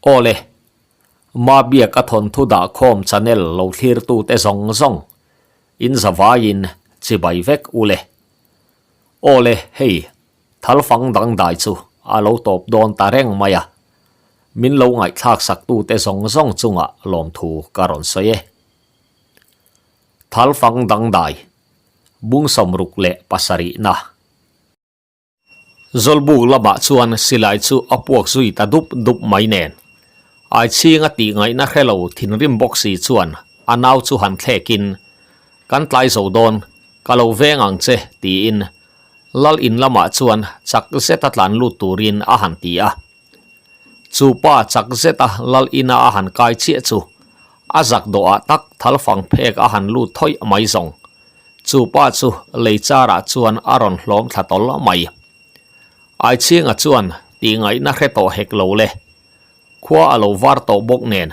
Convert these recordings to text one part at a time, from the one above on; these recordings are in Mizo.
Awle, Mabiak a thawnthu dahkhawm channel lo thlirtute zawng zawng in zavaiin chibai vek ule. Awle, hei thalfang dangdai chu a lo tawp dawn ta reng mai a, min lo ngaihthlak saktute zawng zawng chungah lawmthu ka rawn sawi e. Thalfang dangdai, bung 67na. Zawlbuk lamah chuan silai chu a puak zui ta dup dup mai nen. Aichhinga tih ngaihna hre lo thinrim bawk si chuan a nau chu han thlekin, Kan tlai zo dawn, ka lo veng ang che, tiin Lal in lamah chuan chak zeta tlan lut turin a han ti a. Chu pa chak zeta Lal ina a han kai chiah chu a zak dawhah tak thalfang phek a han lut thawih mai zawng. Chu pa chu lei charah chuan a rawn hlawm thla tawl mai. Aichhinga chuan tih ngaihna hre tawh hek lo le. Khua a lo var tawh bawk nen.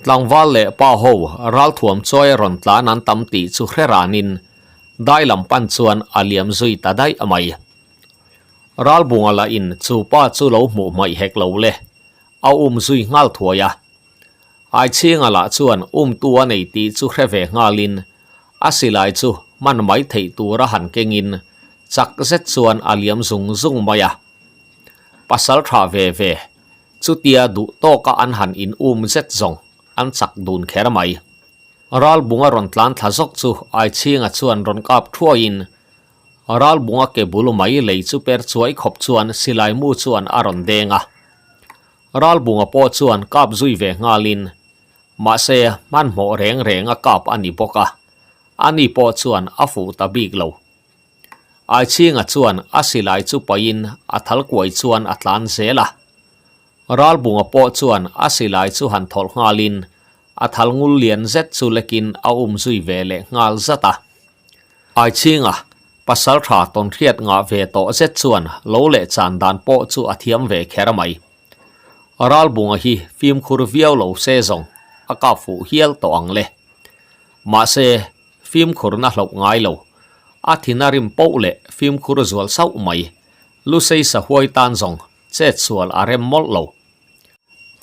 Tlangval leh pa ho ralthuam chawi rawn tlan an tam tih chu hre ranin dai lam pan chuan a liam zui ta daih mai. Ralbunga lah in chu pa chu lo hmuh hmaih hek lo le. A um zui nghal thuai a. Aichhinga lah chuan umtu a nei tih chu hre ve nghalin a silai chu hman mai theih tura han kengin chak zet chuan a liam zung zung mai a. Pasal tha ve ve, chutia duh tawka an han in um zet zawng an chak dun kher mai. Ralbunga rawn tlan thla zawk chu Aichhinga chuan rawn kap thuaiin Ralbunga ke bul mai lei chu per chuai khawp chuan silai mu chuan a rawn deng a. Ralbunga pawh chuan kap zui ve nghalin, mahse hmanhmawh reng reng a kap a ni bawk a, ani pawh chuan a fuh ta bik lo. Aichhinga chuan a silai chu pahin a thal kuai chuan a tlan zel a. Ralbunga pawh chuan a silai chu han thawlh nghalin a thal ngul lian zet chu lekin a um zui ve leh nghal zat a. Aichhinga pasal tha tawnhriat ngah ve tawh zet chuan lo leh chan dan pawh chu a thiam ve kher mai. Ralbunga hi fimkhur viau lo se zawng a kap fuh hial tawh ang le. Mahse, fimkhurna hlauh ngai lo, a thin a rim poh leh fimkhur zual sauh mai. Lusei sahuai tan zawng chet sual a rem mawlh lo.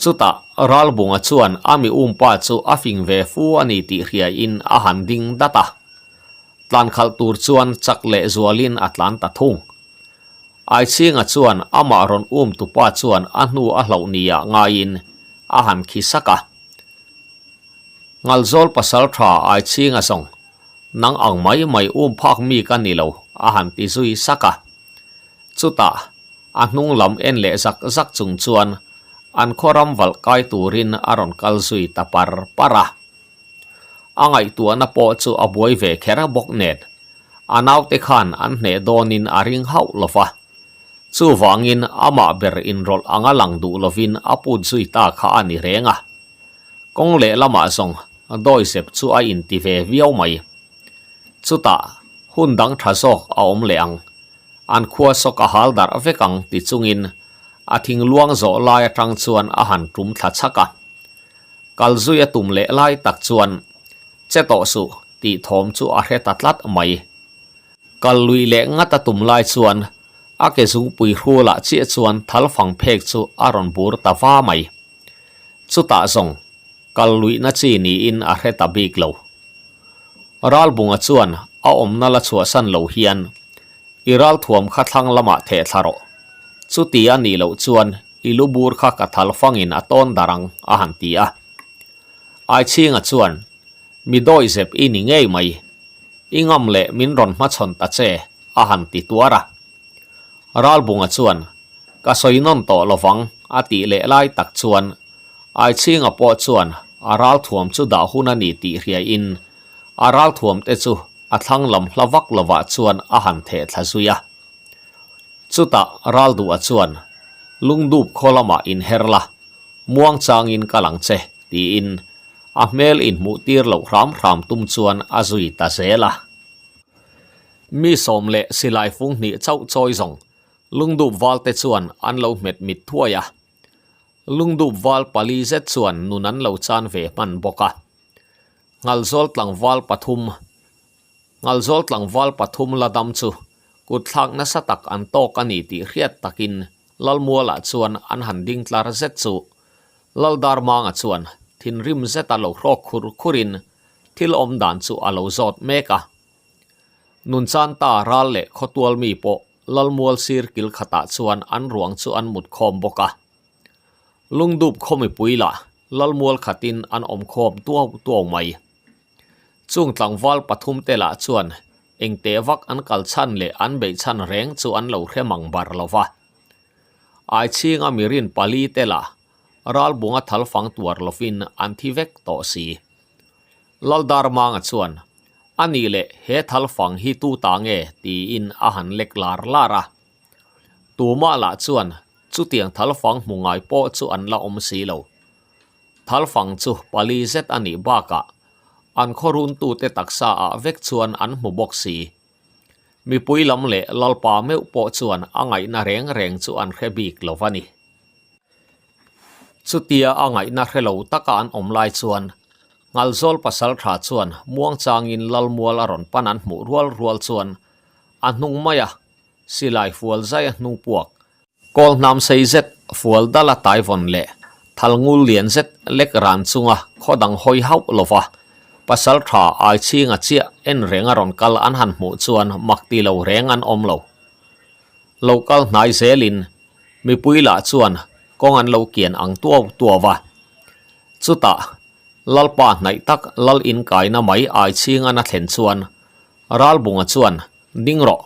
Chutah Ralbunga chuan a mi umpa chu a fing ve fu a ni tih hriaiin a han ding dat a. Tlan khalh tur chuan chak leh zualin a tlan ta thung. Aichhinga chuan amah rawn um tupa chuan a hnu a hlauh niah ngaiin a han khi sak a. Ngalzawl pasal tha Aichhinga zawng, nang ang mai mai um phak mi ka ni lo a han ti zui sak a. Chutah A hnung lam en leh zak zak chung chuan an khaw ram valh kai turin a rawn kal zui ta par par a. A ngaihtuahna pawh chu a buai ve kher bawk nen, a naute khan an hneh dawnin a ring hauh lo va. Chuvangin amah ber inrawlh anga lang duh lovin a put zui ta kha a ni reng a. Kawng lehlamah zawng dawizep chu a inti ve viau mai. Chutah hun dang tha zawk a awm leh ang. An khua sawk a hal darh vek ang ti chungin a thing luang zawh lai atang chuan a han tum thla chhak a. Kal zui a tum leh lai tak chuan che tawh suh tih thawm chu a hre ta tlat mai. Kal lui leh ngat a tum lai chuan a ke zungpui hrulah chiah chuan thal fang phek chu a rawn bur ta va mai. Chutah zawng kal luihna chi niin a hre ta bik lo. Ralbunga chuan a awmna la chhuahsan lo hian i ralthuam kha thlang lamah theh thla rawh. Chuti a nih loh chuan i lu bur kha ka thal fangin a tawn dar ang a han ti a. Aichhinga chuan mi dawihzep i ni ngei mai. I ngam leh min rawn hmachhawn ta che a han ti tuar a. Ralbunga chuan ka sawi nawn tawh lovang a tih leh lai tak chuan Aichhinga pawh chuan a ralthuam chu dah hun a ni tih hriaiin a ralthuam te chu a thlang lam hla vak lovah chuan a han theh thla zui a. Chutah Ralduha chuan, Lungdup khaw lamah inher la, muang changin ka lang che, tiin a hmel inhmuh tir loh hram hram tum chuan a zui ta zel a. Mi sawm leh silai fung hnih chauh chawi zawng Lungdup valte chuan an lo hmet mit thuai a. Lungdup val pali zet chuan nun an lo chan ve hman bawk a. Nghalzawl tlangval pathum Nghalzawl tlangval pathum la dam chu kut thlak nasa tak an tawk a ni tih hriat takin Lalmualah chuan an han ding tlar zet chu. Laldarmanga chuan thinrim zeta lo hrawk khur khurin thil awm dan chu a lo zawt mek a. Nunchan ta ral leh khawtual mi pawh Lalmual sir kil khatah chuan an ruang chu an mut khawm bawk a. Lungdup khaw mipui lah Lalmual khatin an awm khawm tuau tuau mai. Chung tlangval pathumte lah chuan engteh vak an kal chhan leh an beih chhan reng chu an lo hre mang bar lo va. Aichhinga mirin pali te lah ralbunga thalfang tuar lovin an thi vek tawh si. Laldarmanga chuan, A nih leh he thalfang hi tu ta nge? tiin a han lek lar lar a. Tumah lah chuan chutiang thalfang hmu ngai pawh chu an la awm si lo. Thalfang chu pali zet a nih bakah an khaw runtute taksa ah vek chuan an hmu bawk si. Mipui lam leh Lalpa meuh pawh chuan a ngaihna reng reng chu an hre bik lo va ni. Chutia a ngaihna hre lo taka an awm lai chuan Ngalzawl pasaltha chuan muangchangin Lalmual a rawn pan an hmuh rual rual chuan a hnung maia silai fual zai a hnung puak Kawl hnam sei zet fual dala taivawn leh thal ngul lian zet lek ran chunga khaw dang hawi hauh lova pasal tha ai chhinga chiah en reng a rawn kal an han hmuh chuan mak ti lo reng an awm lo. Lo kal hnai zelin mipui lah chuan kawng an lo kian ang tuau tuau a. Chutah Lalpa hnaih tak lal inkaina mai ai chhinga na thlen chuan Ralbunga chuan ding rawh.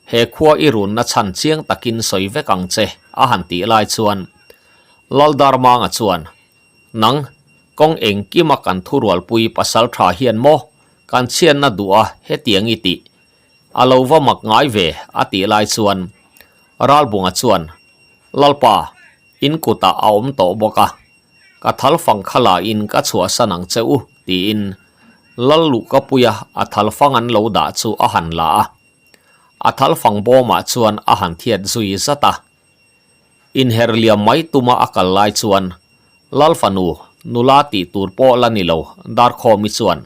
He khua i runna chhan chiang takin sawi vek ang che, a han tih lai chuan Laldarmanga chuan, Nang, kawng engkima kan thurualpui pasal tha hian maw kan chhiatna duh a hetiang i tih? A lo va mak ngai ve, a tih lai chuan Ralbunga chuan, Lalpa, in kutah a awm tawh bawk a, ka thal fang kha lain ka chhuahsan ang che u, tiin Lal Luhkapuia a thal fang an lo dah chu a han la a. A thal fang bawmah chuan a han thiat zui zat a. Inher liam mai tuma a kal lai chuan Lal fanu nula tih tur pawh la ni lo Darkhawmi chuan,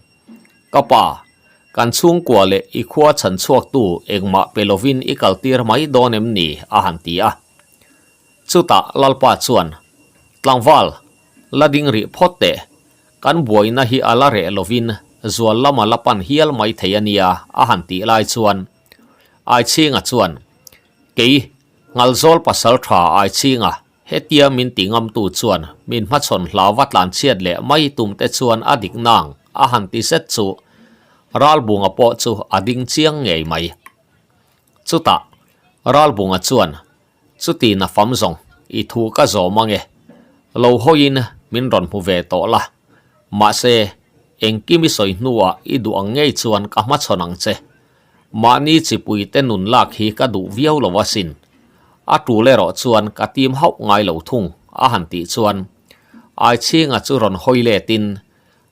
Ka pa, kan chhungkua leh i khua chhan chhuaktu engmah pe lovin i kaltir mai dawn em ni? a han ti a. Chutah Lalpa chuan, Tlangval, la ding rih phawt teh, Kan buaina hi a la reh lovin zual lama la pan hial mai thei a nia a han tih lai chuan Aichhinga chuan, Kei, Ngalzawl pasal tha Aichhinga, hetia min ti ngamtu chuan min hmachhawn hlau va tlanchhiat leh mai tum te chuan a dik nang a han ti zet chu Ralbunga pawh chu a ding chiang ngei mai. Chutah Ralbunga chuan Chuti na fam zawng, i thu ka zawm ange. Lo hawiin min rawn hmu ve tawh la. Mahse, engkim i sawi hnuah i duh ang ngei chuan ka hmachhawn ang che. Mahni chipui te nun lak hi ka duh viau lo asin. A tul erawh chuan ka tim hauh ngai lo thung, a han tih chuan Aichhinga chu rawn hawi letin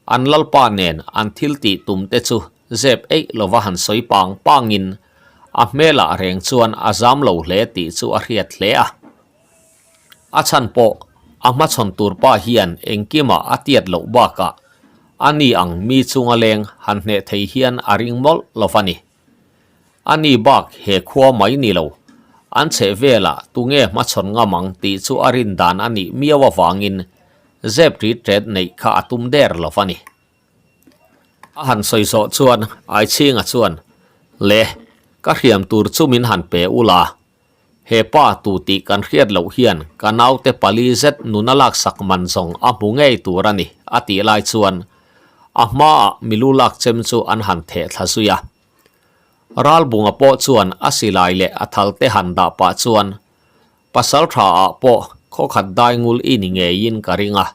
An lalpa nen an thil tih tum te chu zep eih lova han sawi pang pangin a hmelah reng chuan a zam lo hle tih chu a hriat hle a. A chhan pawh a hmachhawn tur pa hian engkimah a tiat loh bakah a ni ang mi chunga leng han hneh thei hian a ring mawlh lova ni. A ni bak he khua mai ni lo, an chheh velah tunge hmachhawn ngam ang tih chu a rin dan a nih miau avangin Zep rit ret neih kha a tum der lo va ni. A han sawi zawh chuan Aichhinga chuan, Le, ka hriam tur chu min han pe ula. He pa tu tih kan hriat loh hian ka naute pali zet nuna laksak man zawng a hmu ngei tur a ni, a tih lai chuan a hmaah milu lak chem chu an han theh thla zui a. Ralbunga pawh chuan a silai leh a thalte han dah pah chuan Pasal tha ah pawh khawkhat dai ngul i ni ngeiin ka ring a,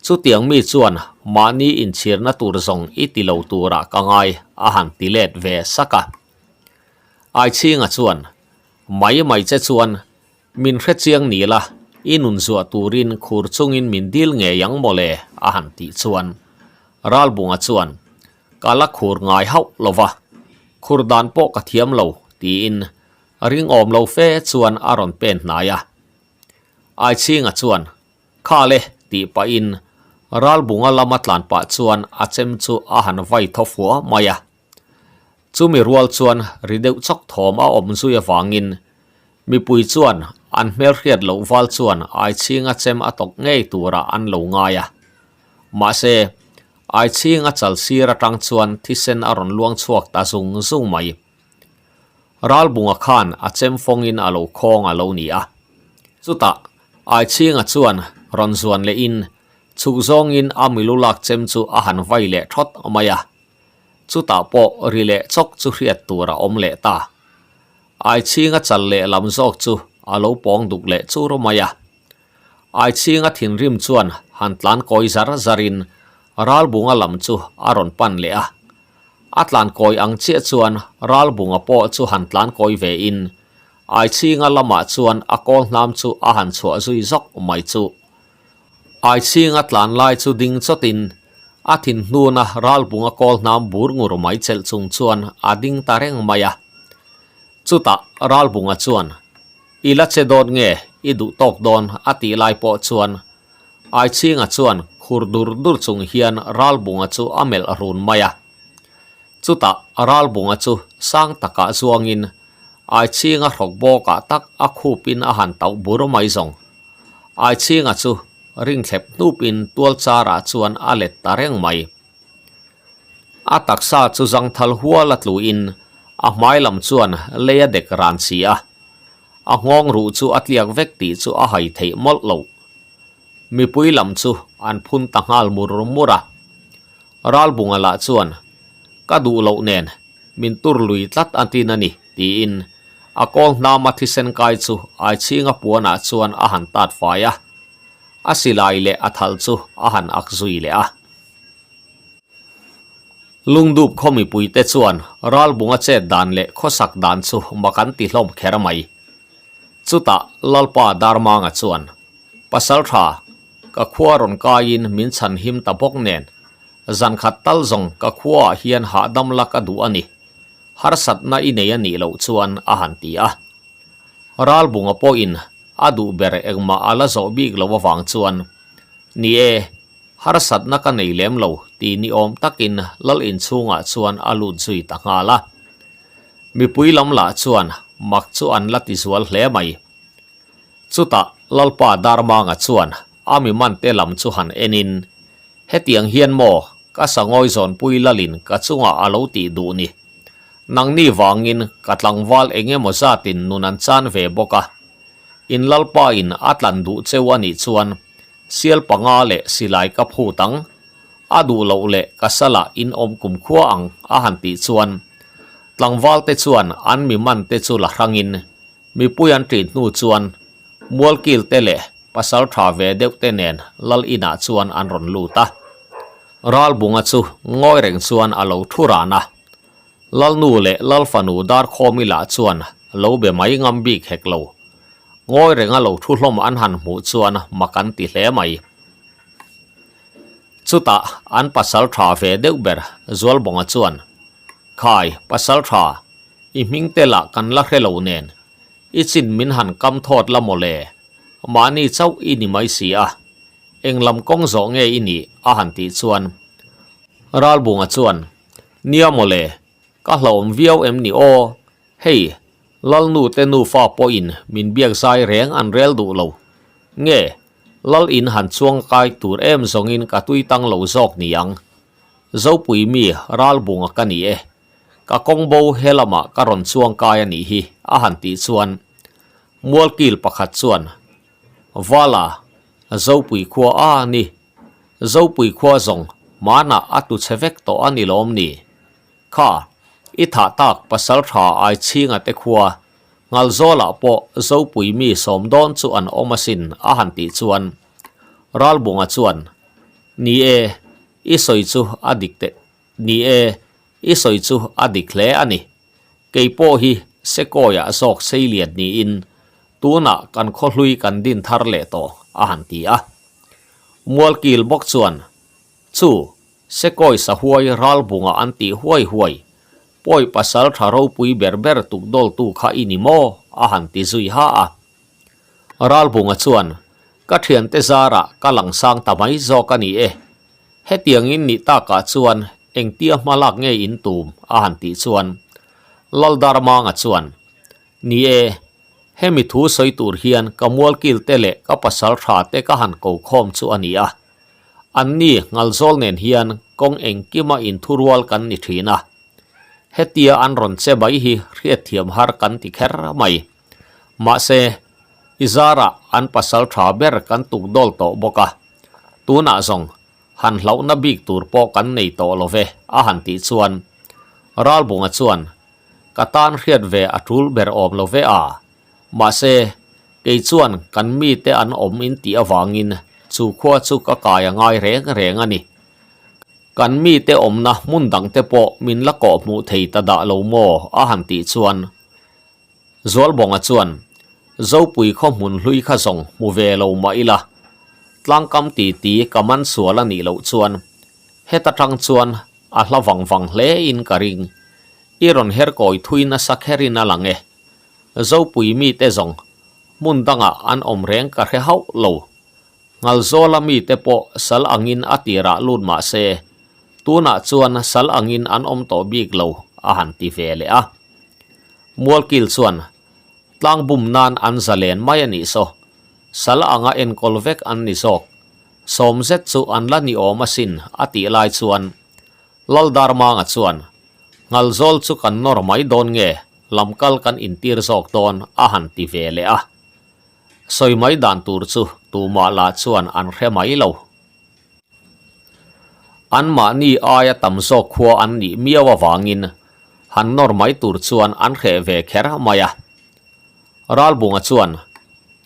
chutiang mi chuan mahni inchhirna tur zawng i ti lo turah ka ngai a han ti let ve sak a. Aichhinga chuan, Mai mai che chuan min hrechiang ni la, i nun zuah turin khur chungin min dil ngei ang mawle a han tih chuan Ralbunga chuan, Ka la khur ngai hauh lo va, khur dan pawh ka thiam lo tiin Ringawm lo fe chuan a rawn pen hnai a. Aichhinga chuan, Kha le, tih pahin Ralbunga lama tlan pah chuan a chem chu a han vai thaw fua mai a. Chumi rual chuan ri deuh chawk thawm a awm zui avangin mipui chuan An hmelhriat loh val chuan Aichhinga chem a tawk ngei turah an lo ngai a. Mahse, Aichhinga chal sir atang chuan thisen a rawn luang chhuak ta zung zung mai. Ralbunga khan a chem fawngin a lo khawng a lo ni a. Chutah, Aichhinga chuan rawn zuan lehin chhuk zawngin a milu lak chem chu a han vai leh thawt mai a. Chutah pawh ri leh chawk chu hriat tur a awm leh ta. Aichhinga chal lehlam zawk chu a lo pawng duk leh chur mai a. Aichhinga thinrim chuan han tlan kawi zar zarin Ralbunga lam chu a rawn pan leh a. A tlan kawi ang chiah chuan Ralbunga pawh chu han tlan kawi ve in Aichhinga lamah chuan a kawl hnam chu a han chhuah zui zawk mai chu. Aichhinga tlan lai chu ding chawtin a thin hnuna Ralbunga kawl hnam bur ngur mai chelh chung chuan a ding ta reng mai a. Chutah Ralbunga chuan, I la che dawn nge i duh tawk dawn a tih lai pawh chuan Aichhinga chuan khur dur dur chung hian Ralbunga chu a melh run mai a. Chutah Ralbunga chu sang takah zuangin Aichhinga hrawk bawkah tak a khupin a han tauh bur mai zawng. Aichhinga chu ringthlep hnupin tual charah chuan a let ta reng mai. A taksa chu zangthal hual a tluin a hmai lam chuan lei a dek ran si a, a nghawng ruh chu a tliak vek tih chu a hai theih mawlh lo. Mipui lam chu an phun ta nghal mur mur a. Ralbunga lah chuan, Ka duh loh nen min tur lui tlat a tin a ni, tiin a kawl hnama thisen kai chu Aichhinga puanah chuan a han tat fai a. A silai leh a thal chu a han ak zui leh a. Lungdup khaw mipuite chuan Ralbunga chet dan leh khawsak dan chu mak an ti hlawm kher mai. Chutah Lalpa Darmanga chuan, Pasaltha, ka khua rawn kaiin min chhan him ta bawk nen, zan khat tal zawng ka khuaah hian hahdam la ka duh a ni. Harsatna i nei a nih loh chuan a han ti a. Ralbunga pawhin a duh ber engmah a la zawh bik lo avang chuan, Ni e, harsatna ka nei lem lo ti ni awm takin lal inchhungah chuan a lut zui ta nghal a. Mipui lam lah chuan mak chu an la ti zual hle mai. Chutah Lalpa Darmanga chuan a mi mante lam chu han enin, Hetiang hian maw ka sangawi zawnpui lalin ka chungah a lo tih duh ni. Nangni vangin ka tlangval eng emaw zatin nun an chan ve bawk a. In Lalpa in a tlan duh cheu a nih chuan sial panga leh silai ka phut ang, a duh loh leh ka salah in awm kumkhua ang a han tih chuan tlangval te chuan an mi man te chu la hrangin mipui an ṭin hnu chuan mualkil te leh pasal ṭha ve deuh te nen lal inah chuan an rawn lut a. Ralbunga chu ngawi reng chuan a lo thu ran a. Lalnu leh Lalfanu Darkhawmi lah chuan lo be mai ngam bik hek lo. Ngawi renga lo thu hlawm an han hmuh chuan mak an ti hle mai. Chutah an pasal tha ve deuh ber Zualbawnga chuan, Khai, pasal tha, i hming te lah kan la hre lo nen, i chin min han kam thawt la maw le, mahni chauh i ni mai si a, eng lam kawng zawh nge i nih? a han tih chuan Ralbunga chuan, Nia maw le, ka hlauhawm viau em ni aw? Hei, Lalnu te nufa pawhin min biak zai reng an rel duh lo. Nge, Lal in han chuang kai tur em zawngin ka tui tang lo zawk ni ang. Zopui mi Ralbunga ka ni e. Ka kawng bo he lamah ka rawn chuang kai a nih hi, a han tih chuan Mualkil pakhat chuan, Vala, Zopui khua a ni. Zopui khua zawng hmanah a tu chhe vek tawh a ni lawm ni? Kha, i thah tak pasal tha ai chhinga te khua, Ngalzawlah pawh Zopui mi sawm dawn chu an awm asin a han tih chuan Ralbunga chuan, Ni e, i sawi chu a dik teh, ni e, i sawi chu a dik hle a ni. Kei pawh hi Sekoia zawk seilian niin tunah kan khawhlui kan din thar leh tawh a han ti a. Mualkil bawk chuan, Chu, Sekawi sahuai ralbunga an tih huai huai, pawi pasal tha ropui ber ber tukdawltu kha i ni maw? a han ti zui ha a. Ralbunga chuan, Ka thiante zarah ka langsang ta mai zawk a ni e. Hetiangin nih takah chuan engtia hma lak nge in tum? a han tih chuan Laldarmanga chuan, Ni e. Hemi thu sawi tur hian ka mualkil te leh ka pasal tha te ka han ko khawm chu a ni a. Anni Ngalzawl nen hian kawng engkima inthurual kan ni thin a. Hetia an rawn che mai hi hriatthiam har kan ti kher mai. Mahse, i zarah an pasal tha ber kan tuk dawl tawh bawk a. Tunah zawng han hlauhna bik tur pawh kan nei tawh lo ve a han tih chuan Ralbunga chuan Ka tan hriat ve a tul ber awm lo ve a, mahse kei chuan kan mite an awm in tih avangin chu khua chu ka kai a ngai reng reng a ni. Kan mite awmna hmun dangte pawh min la kawh hmuh thei ta dah lo maw a han tih chuan Zualbawnga chuan Zopui khaw hmun hlui kha zawng hmu ve lo mah ila tlangkam titi ka man sual a nih loh chuan heta tang chuan A hla vang vang hle in ka ring. I rawn her kawi thui nasa kher in a lang e. Zopui mite zawng hmun dangah an awm reng ka hre hauh lo. Ngalzawla mite pawh sal angin a tirah lut mah se, tunah chuan sal angin an awm tawh bik lo a han ti ve leh a. Mualkil chuan tlang bum nan an zalen mai a nih saw. Sal anga enkawl vek an ni zawk. Sawm zet chu an la ni awm asin a tih lai chuan Laldarmanga chuan Ngalzawl chu kan nawr mai dawn nge lamkal kan intir zawk dawn a han ti ve leh a. Sawi mai dan tur chu tumah lah chuan an hre mai lo. Anmahni aia tam zawk khua an nih miau avangin han nawr mai tur chuan an hreh ve kher mai a. Ralbunga chuan,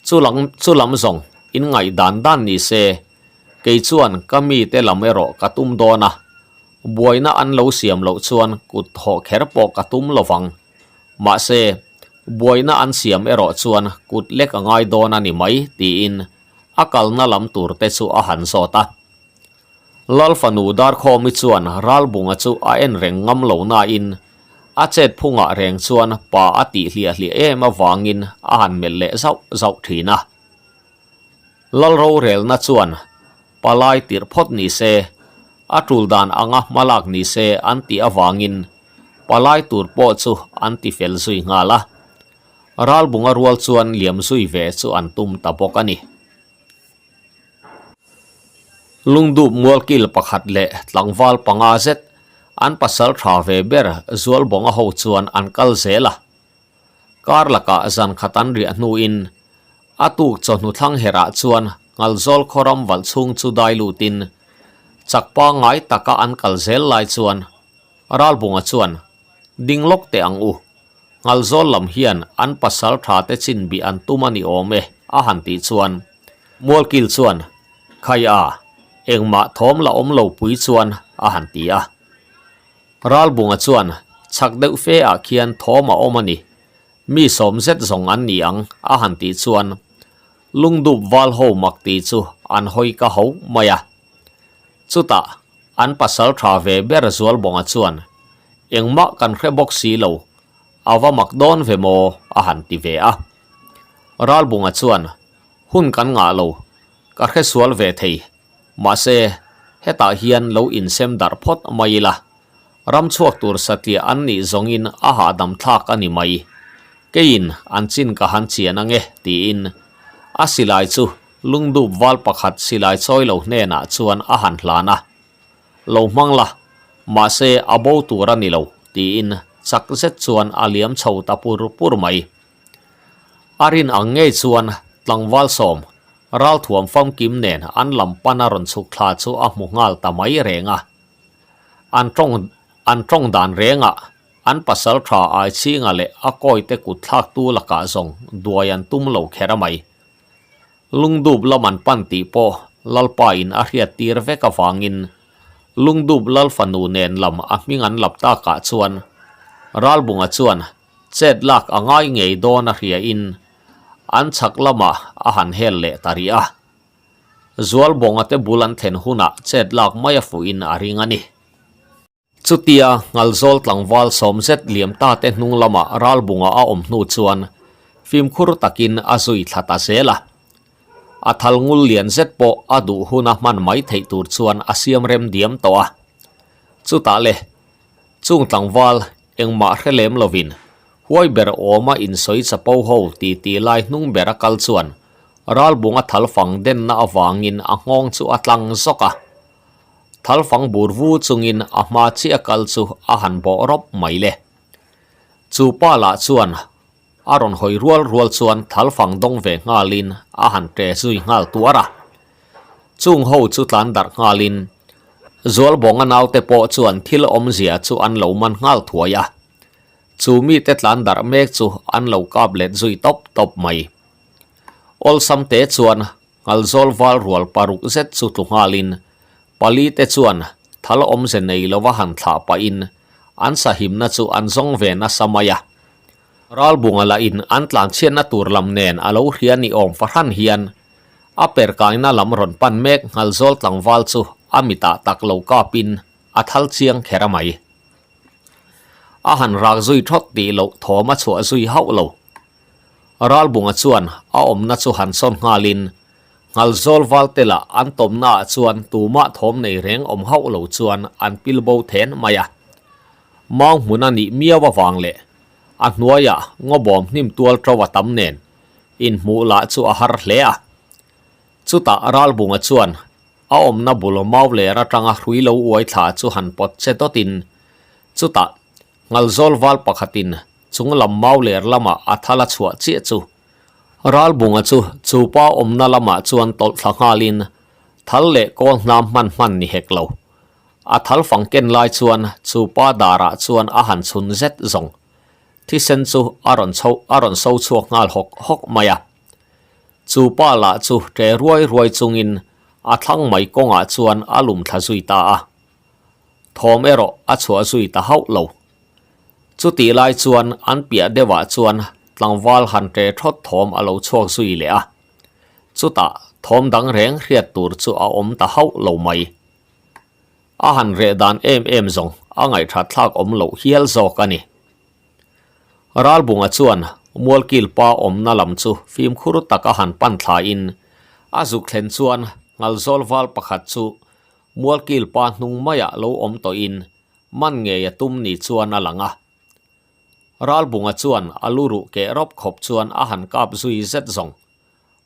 Chu lam chu lam zawng in ngaih dan dan ni se, kei chuan ka mite lam erawh ka tum dawn a, buaina an lo siam loh chuan kut thawh kher pawh ka tum lo vang. Mahse, buaina an siam erawh chuan kut lek a ngai dawn a ni mai, tiin a kalna lam tur te chu a han zawt a. Lal fanu Darkhawmi chuan Ralbunga chu a en reng ngam lo nain a chet phungah reng chuan pa a tih hliah hliah em avangin a han melh leh zauh zauh thin a. Lal rorelna chuan palai tirh phawt ni se, a tul dan anga hmalak ni se an tih avangin palai tur pawh chu an ti fel zui nghal a. Ralbunga rual chuan liam zui ve chu an tum ta bawk a ni. Lungdup mualkil pakhat leh tlangval panga zet an pasal tha ve ber Zualbawnga ho chuan an kal zel a. Kar lakah zan khat an riah hnuin a tuk chawhnu thlang herah chuan Ngalzawl khaw ram valh chhung chu dai lutin chak pangngai taka an kal zel lai chuan Ralbunga chuan ding lawk teh ang u. Ngalzawl lam hian an pasal tha te chin bih an tum a ni awm e, a han tih chuan Mualkil chuan, Khai a, engmah thawm la awm lo pui chuan a han ti a. Ralbunga chuan, Chhak deuh fe ah khian thawm a awm a ni, mi sawm zet zawng an ni ang, a han tih chuan Lungdup val ho mak tih chu an hawi ka ho mai a. Chutah An pasal tha ve ber Zualbawnga chuan, Engmah kan hre bawk si lo, a va mak dawn ve maw? a han ti ve a. Ralbunga chuan, Hun kan ngah lo, ka hre sual ve thei, mahse, hetah hian lo insem darh phawt mai ila, ram chhuak tur satliah an nih zawngin a hahdam thlak a ni mai, keiin an chin ka han chian ange, tiin a silai chu Lungdup val pakhat silai chawi lo hnenah chuan a han hlan a, Lo hmang la, mahse a bo tur a ni lo, tiin chak zet chuan a liam chho ta pur pur mai. A rin ang ngei chuan tlangval sawm ralthuam famkim nen an lam pana rawn chhuk thla chu a hmu nghal ta mai reng a. An tawng an tawng dan rengah an pasal tha Aichhinga leh a kawite kut thlaktu lakah zawng duai an tum lo kher a mai. Lungdup lam an pan tih pawh Lalpa in a hriat tir vek avangin Lungdup Lal fanu nen lam a hming an lap takah chuan Ralbunga chuan chet lak a ngai ngei dawn a hria in an chhak lamah a han hel leh ta rih a. Zualbawnga te bul an thlen hunah chet lak mai a fuh in a ring a ni. Chutia Ngalzawl tlangval sawm zet liam ta te hnung lamah ralbunga a awm hnu chuan fimkhur takin a zui thla ta zel a. A thal ngul lian zet pawh a duh huna hman mai theih tur chuan a siam rem diam tawh a. Chutah le, chung tlangval engmah hre lem lovin. Huai ber awma insawi chapo ho ti ti lai hnung bera kal chuan ralbunga thalfang denna avangin a nghawng chu a tlang zawk a. Thalfang bur vu chungin a hma chiah kal chu a han bawh rawp mai le. Chu pa lah chuan a rawn hawi rual rual chuan thalfang dawng ve nghalin a han ṭe zui nghal tuar a. Chung ho chu tlan darh nghalin Zualbawnga naute pawh chuan thil awmzia chu an lo man nghal thuai a. Chu mite tlan darh mek chu an lo kap let zui tawp tawp mai. Awlsam te chuan Ngalzawl val rual paruk zet chu tlu nghalin pali te chuan thal awmze nei lova han thlah pahin an sahimna chu an zawng ve nasa mai a. Ralbunga lahin an tlanchhiatna tur lam nen a lo hria ni awm fahran hian a perkaina lam rawn pan mek Ngalzawl tlangval chu a mitah tak lo kapin a thal chiang kher a mai. A han rak zui thawt tih loh thawm a chhuah zui hauh lo. Ralbunga chuan a awmna chu han sawn nghalin Nghalzawl Valtela an tawmnaah chuan tumah thawm nei reng awm hauh lo chuan an pil bo then mai a. Mau hmun a nih miau avang leh a hnuaiah ngawbawm hnim tual ṭo a tam nen inhmuh lah chu a har hle a. Chutah Ralbunga chuan A awmna bul mau ler atanga hrui lo uai thla chu han pawt che dawtin chutah Ngalzawl val pakhatin chung lam mau ler lamah a thal a chhuah chiah chu Ralbunga chu chupa awmna lamah chuan tawlh thla nghalin thal leh kawl hnam hman hman ni hek lo. A thal fang ken lai chuan chupa darah chuan a han chhun zet zawng thisen chu a rawn chho a rawn so chhuak nghal hawk hawk mai a. Chu pa lah chu ṭe ruai ruai chungin a thlang mai kawngah chuan a lum thla zui ta a. Thawm erawh a chhuah zui ta hauh lo. Chutih lai chuan an piah deuhah chuan tlangval han ṭe ṭhawt thawm a lo chhuak zui leh a. Chutah thawm dang reng hriat tur chu a awm ta hauh lo mai. A han reh dan em em zawng a ngaihṭhat thlak awm loh hial zawk a ni. Ralbunga chuan Mualkil pa awmna lam chu fimkhur taka han pan thlain a zuk thlen chuan Ngalzawl val pakhat chu Mualkil pa hnung maiah lo awm tawhin man ngei a tum ni chuan a lang a. Ralbunga chuan a lu ruh keh rawp khawp chuan a han kap zui zet zawng.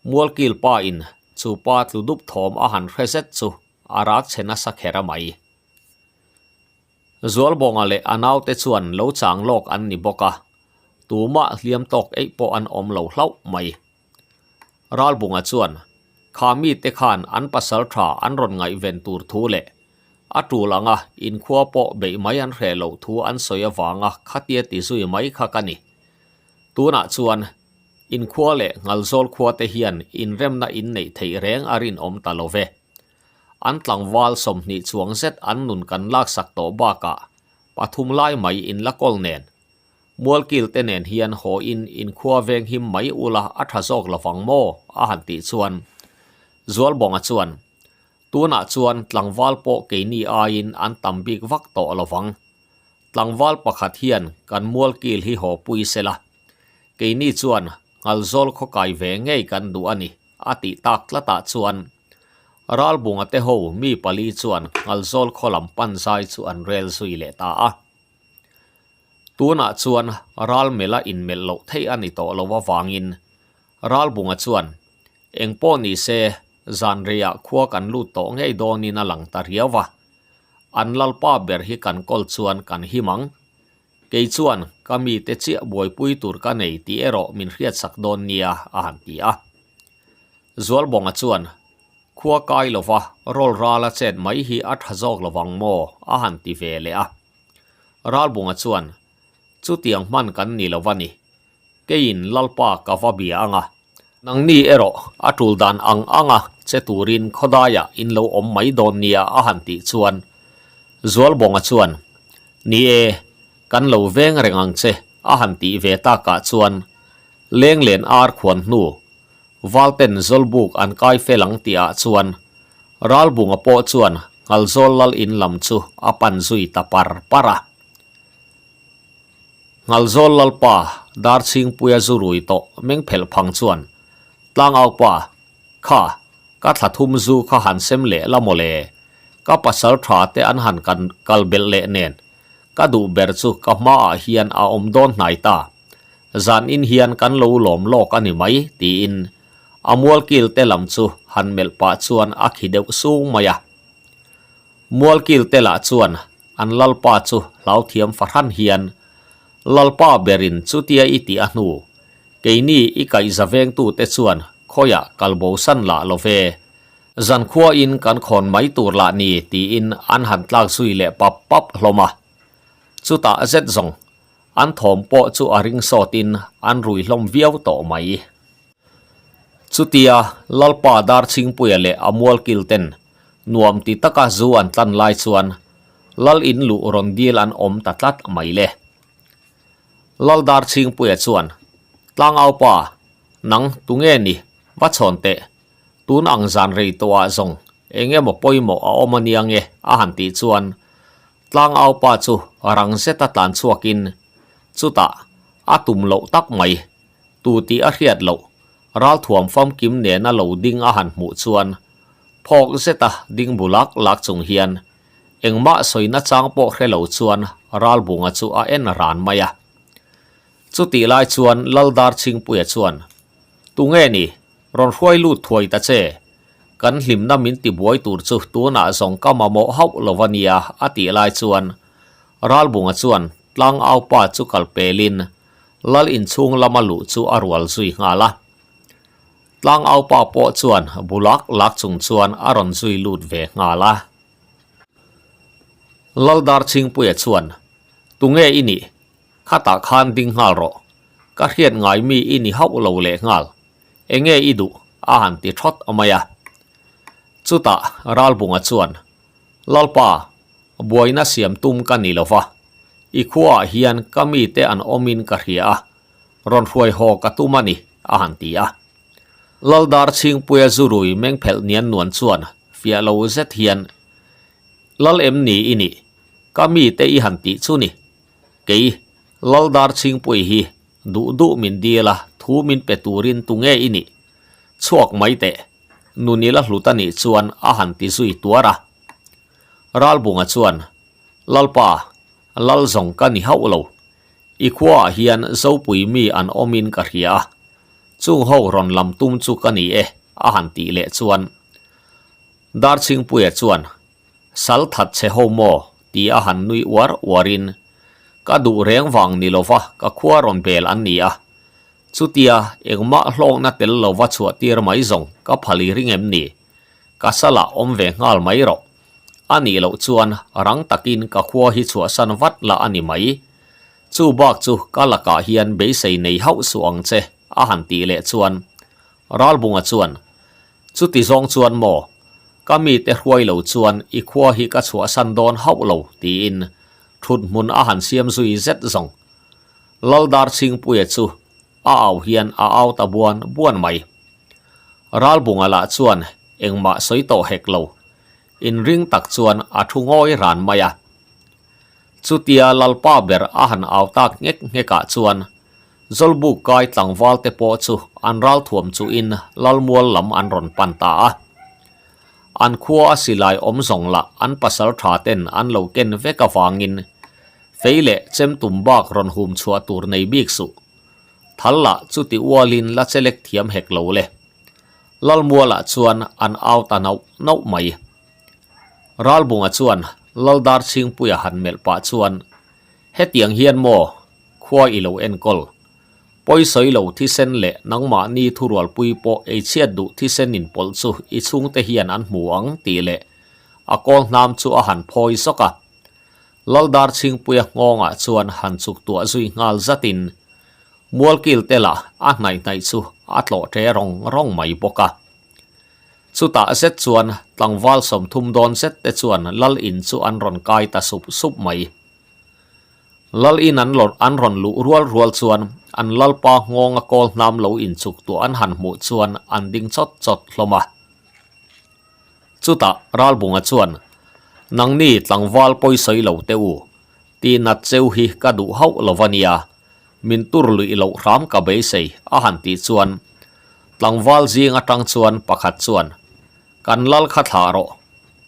Mualkil pa in chu pa tlu dup thawm a han hre zet chu a rak chhe nasa kher a mai. Zualbawnga leh a naute chuan lo chang lawk an ni bawk a, tumah hliam tawk eih pawh an awm lo hlauh mai. Ralbunga chuan, Kha mite khan an pasal tha an rawn ngaihven tur thu leh a tul anga inkhua pawh beih mai an hreh loh thu an sawi avanga khatia ti zui mai kha ka ni. Tunah chuan inkhua leh Ngalzawl khua te hian inremna inneih theih reng a rinawm ta lo ve. An tlangval 20 chuang zet an nun kan laksak tawh bakah pathum lai mai in la kawl nen. Mualkil te nen hian haw in inkhua veng him mai ula a tha zawk lovang maw? a han tih chuan Zualbawnga chuan, Tunah chuan tlangval pawh keini aiin an tam bik vak tawh lovang. Tlangval pakhat hian kan mualkil hi haw pui sela, keini chuan Ngalzawl khaw kai ve ngei kan duh a ni, a tih tak tlatah chuan Ralbunga te ho mi pali chuan Ngalzawl khaw lam pan zai chu an rel zui leh ta a. Tunah chuan ral mela inmelh loh theih a ni tawh lo avangin Ralbunga chuan eng pawh ni se zan reiah khua kan lut tawh ngei dawnin a lang ta riau va, an lalpa ber hi kan kawl chuan kan him ang. Kei chuan ka mite chiah buaipui tur ka nei tih erawh min hriatsak dawn nia a han ti a. Zualbawnga chuan, Khua kai lova rawl rala chet mai hi a tha zawk lovang maw? a han ti ve leh a. Ralbunga chuan, Chutiang hman kan ni lo va ni. Keiin Lalpa ka va bia anga, nangni erawh a tul dan ang anga che turin khawdaiah in lo awm mai dawn nia a han tih chuan Zualbawnga chuan, Ni e, kan lo veng reng ang che a han tih ve takah chuan Lenglen ar khuan hnu Valten Zawlbuk an kai fel ang tihah chuan Ralbunga pawh chuan Ngalzawl lal in lam chu a pan zui ta par par a. Ngalzawl lalpa Darchhingpuia zu rui tawh meng phelh phang chuan Tlangaupa, Kha, ka thla thum zu kha han sem leh la maw le? Ka pasal tha te an han kan kal belh leh nen ka duh ber chu ka hmaah hian a awm dawn hnai ta. Zan in hian kan lo lawm lawk a ni mai, tiin a mualkil te lam chu han melh pah chuan a khi deuh sung mai a. Mualkil te lah chuan an lalpa chu hlauthiam fahran hian, Lalpa berin chutia i tih a hnu, keini i kaihza vengtute chuan khawiah kalbosan lah lo ve, Zankhuain kan khawn mai tur lah ni tiin an han tlak zui leh pap pap hlawm a. Chutah zet zawng an thawm pawh chu a ring sawtin an rui hlawm viau tawh mai. Chutia Lalpa Darchhingpuia leh a mualkil ten nuam ti taka zu an tlan lai chuan Lal in luh rawn dil an awm ta tlat mai le. Lal Darchhingpuia chuan, Tlangaupa, nang tunge ni va chhawn teh Tun ang zan rei tawhah zawng eng emaw pawimawh a awm a nia nge a han tih chuan tlangaupa chu rang zeta tlan chhuakin chutah a tum loh tak mai tu tih a hriat loh ralthuam famkim nena lo ding a han hmuh chuan phawk zeta ding bu lak lak chung hian engmah sawina chang pawh hre lo chuan ralbunga chu a en ran mai a. Chutih lai chuan Laldarchhingpuia chuan Tunge ni? Rawn hruai lut thuai ta che. Kan hlimna min ti buai tur chu tunah zawng ka mamawh hauh lo a nia a tih lai chuan Ralbunga chuan tlangaupa chu kal pelin Lal inchhung lama luh chu a rual zui nghal a. Tlangaupa pawh chuan bu lak lak chung chuan a rawn zui lut ve nghal a. Laldarchhingpuia chuan, Tunge i nih? Khatah khan ding nghal rawh. Ka hriat ngai mi i ni hauh lo leh nghal. Enge i duh? a han ti thawt mai a. Chutah Ralbunga chuan, Lalpa, buaina siam tum ka ni lo va. I khuaah hian ka mite an awmin ka hria a, rawn hruai haw ka tum a ni, a han ti a. Laldar Chhingpuia zurui meng phelh nian nuan chuan fiah lo zet hian, Lal em ni i nih? Ka mite i han tih chu ni. Kei, Laldar Chhingpui hi duh duh min dil a, thu min pe turin tunge i nih? Chhuak mai teh, Nunila hlut a nih chuan a han ti zui tuar a. Ralbunga chuan, Lalpa, Lal zawng ka ni hauh lo. I khuaah hian Zopui mi an awmin ka hria a, chung ho rawn lam tum chu ka ni e, a han tih leh chuan. Darchhingpuia chuan, Sal that che ho maw? ti a han nui uar uarin, Ka duh reng vang ni lova ka khua rawn bel an ni a. Chutia engmah hlawkna tel lova chhuah tir mai zawng ka phal i ring em ni? Ka salah awm ve nghal mai rawh. A nih loh chuan rang takin ka khua hi chhuahsan vat la a ni mai. Chu bak chu ka lakah hian beisei nei hauh suh ang che, a han tih leh chuan Ralbunga chuan, Chuti zawng chuan maw? Ka mite hruai lo chuan i khua hi ka chhuahsan dawn hauh lo, tiin thut hmun a han siam zui zet zawng. Laldarchhingpuia chu a au hian a au ta buan buan mai. Ralbunga lah chuan engmah sawi tawh hek lo, inring tak chuan a thu ngawi ran mai a. Chutia Lalpa ber a han au tak nghek nghekah chuan Zawlbuk kai tlangval te pawh chu an ralthuam chuhin Lalmual lam an rawn pan ta a. An khua a silai awm zawng lah an pasal tha ten an lo ken vek avangin fei leh chem tum bak rawn hum chhuah tur nei bik suh. Thal lah chuti ualin la chelek thiam hek lo le. Lalmualah chuan an au ta nauh nauh mai. Ralbunga chuan Laldarchhingpuia han melh pah chuan, Hetiang hian maw khua i lo enkawl? Pawisawi lo thisen leh nangmahni thurualpui pawh eichhiat duh thisen inpawlh chu i chhungte hian an hmu ang tih leh a kawl hnam chu a han phawi zawk a. Laldarchhingpuia nghawngah chuan han chuk tuah zui nghal zatin Mualkil te lah a hnaih hnaih chu a tlawh ṭe rawng rawng mai bawk a. Chutah zet chuan tlangval 30 dawn zet te chuan Lal in chu an rawn kai ta sup sup mai. Lal in an an rawn luh rual rual chuan an Lalpa nghawnga kawl hnam lo inchuk tuah an han hmuh chuan an ding chawt chawt hlawm a. Chutah Ralbunga chuan, Nangni tlangval pawisawi lo teh u, Tihnat cheu hi ka duh hauh lo va nia, min tur luih loh hram ka beisei, a han tih chuan tlangval zing atang chuan pakhat chuan, Kan lal kha thlah rawh,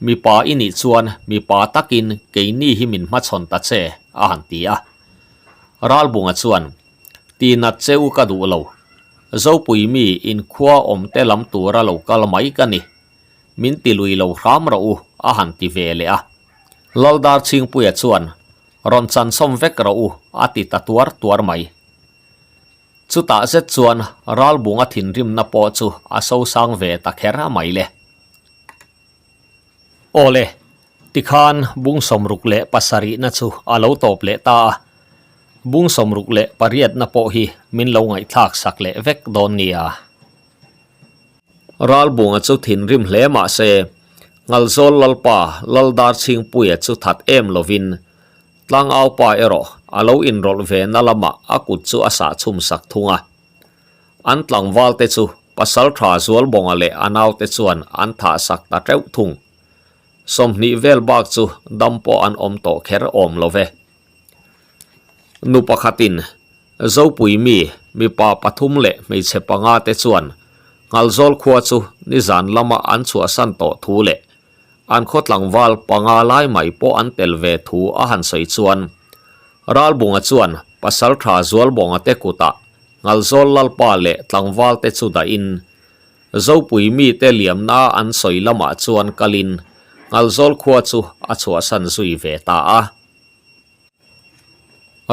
mipa i nih chuan mipa takin keini hi min hmachhawn ta che, a han ti a. Ralbunga chuan, Tinat che u ka duh lo. Zopui mi inkhua awm te lam tura lo kal mai ka ni. Min ti lui lo hram rawh u, a han ti ve leh a. Laldar Chhingpuia chuan, Rawn chansawm vek rawh u, a ti ta tuar tuar mai. Chutah zet chuan Ralbunga thinrimna pawh chu a sosang ve ta kher mai le. Aw le, tikhan bung 67na chu a lo tawp leh ta a, bung 68na pawh hi min lo ngaihthlak sak leh vek dawn nia. Ralbunga chu thinrim hle mah se, Ngalzawl Lalpa Laldarchhingpuia chu that em lovin Tlangaupa erawh a lo inrawlh ve na lamah a kut chu a sah chhum sak thung a. An tlangval te chu Pasaltha Zualbawnga leh a naute chuan an thah sak ta teuh thung. 20 vel bak chu dam pawh an awm tawh kher awm lo ve. Nu pakhatin Zopui mi mipa pathum leh hmeichhe panga te chuan Nghalzawl khua chu nizan lama an chhuahsan tawh thu leh An khaw tlangval panga lai mai pawh an tel ve thu a han sawi chuan Ralbunga chuan Pasaltha Zualbawnga te kutah Ngalzawl Lalpa leh tlangval te chu dahin Zopui mite liamna an sawi lamah chuan kalin Ngalzawl khua chu a chhuahsan zui ve ta a.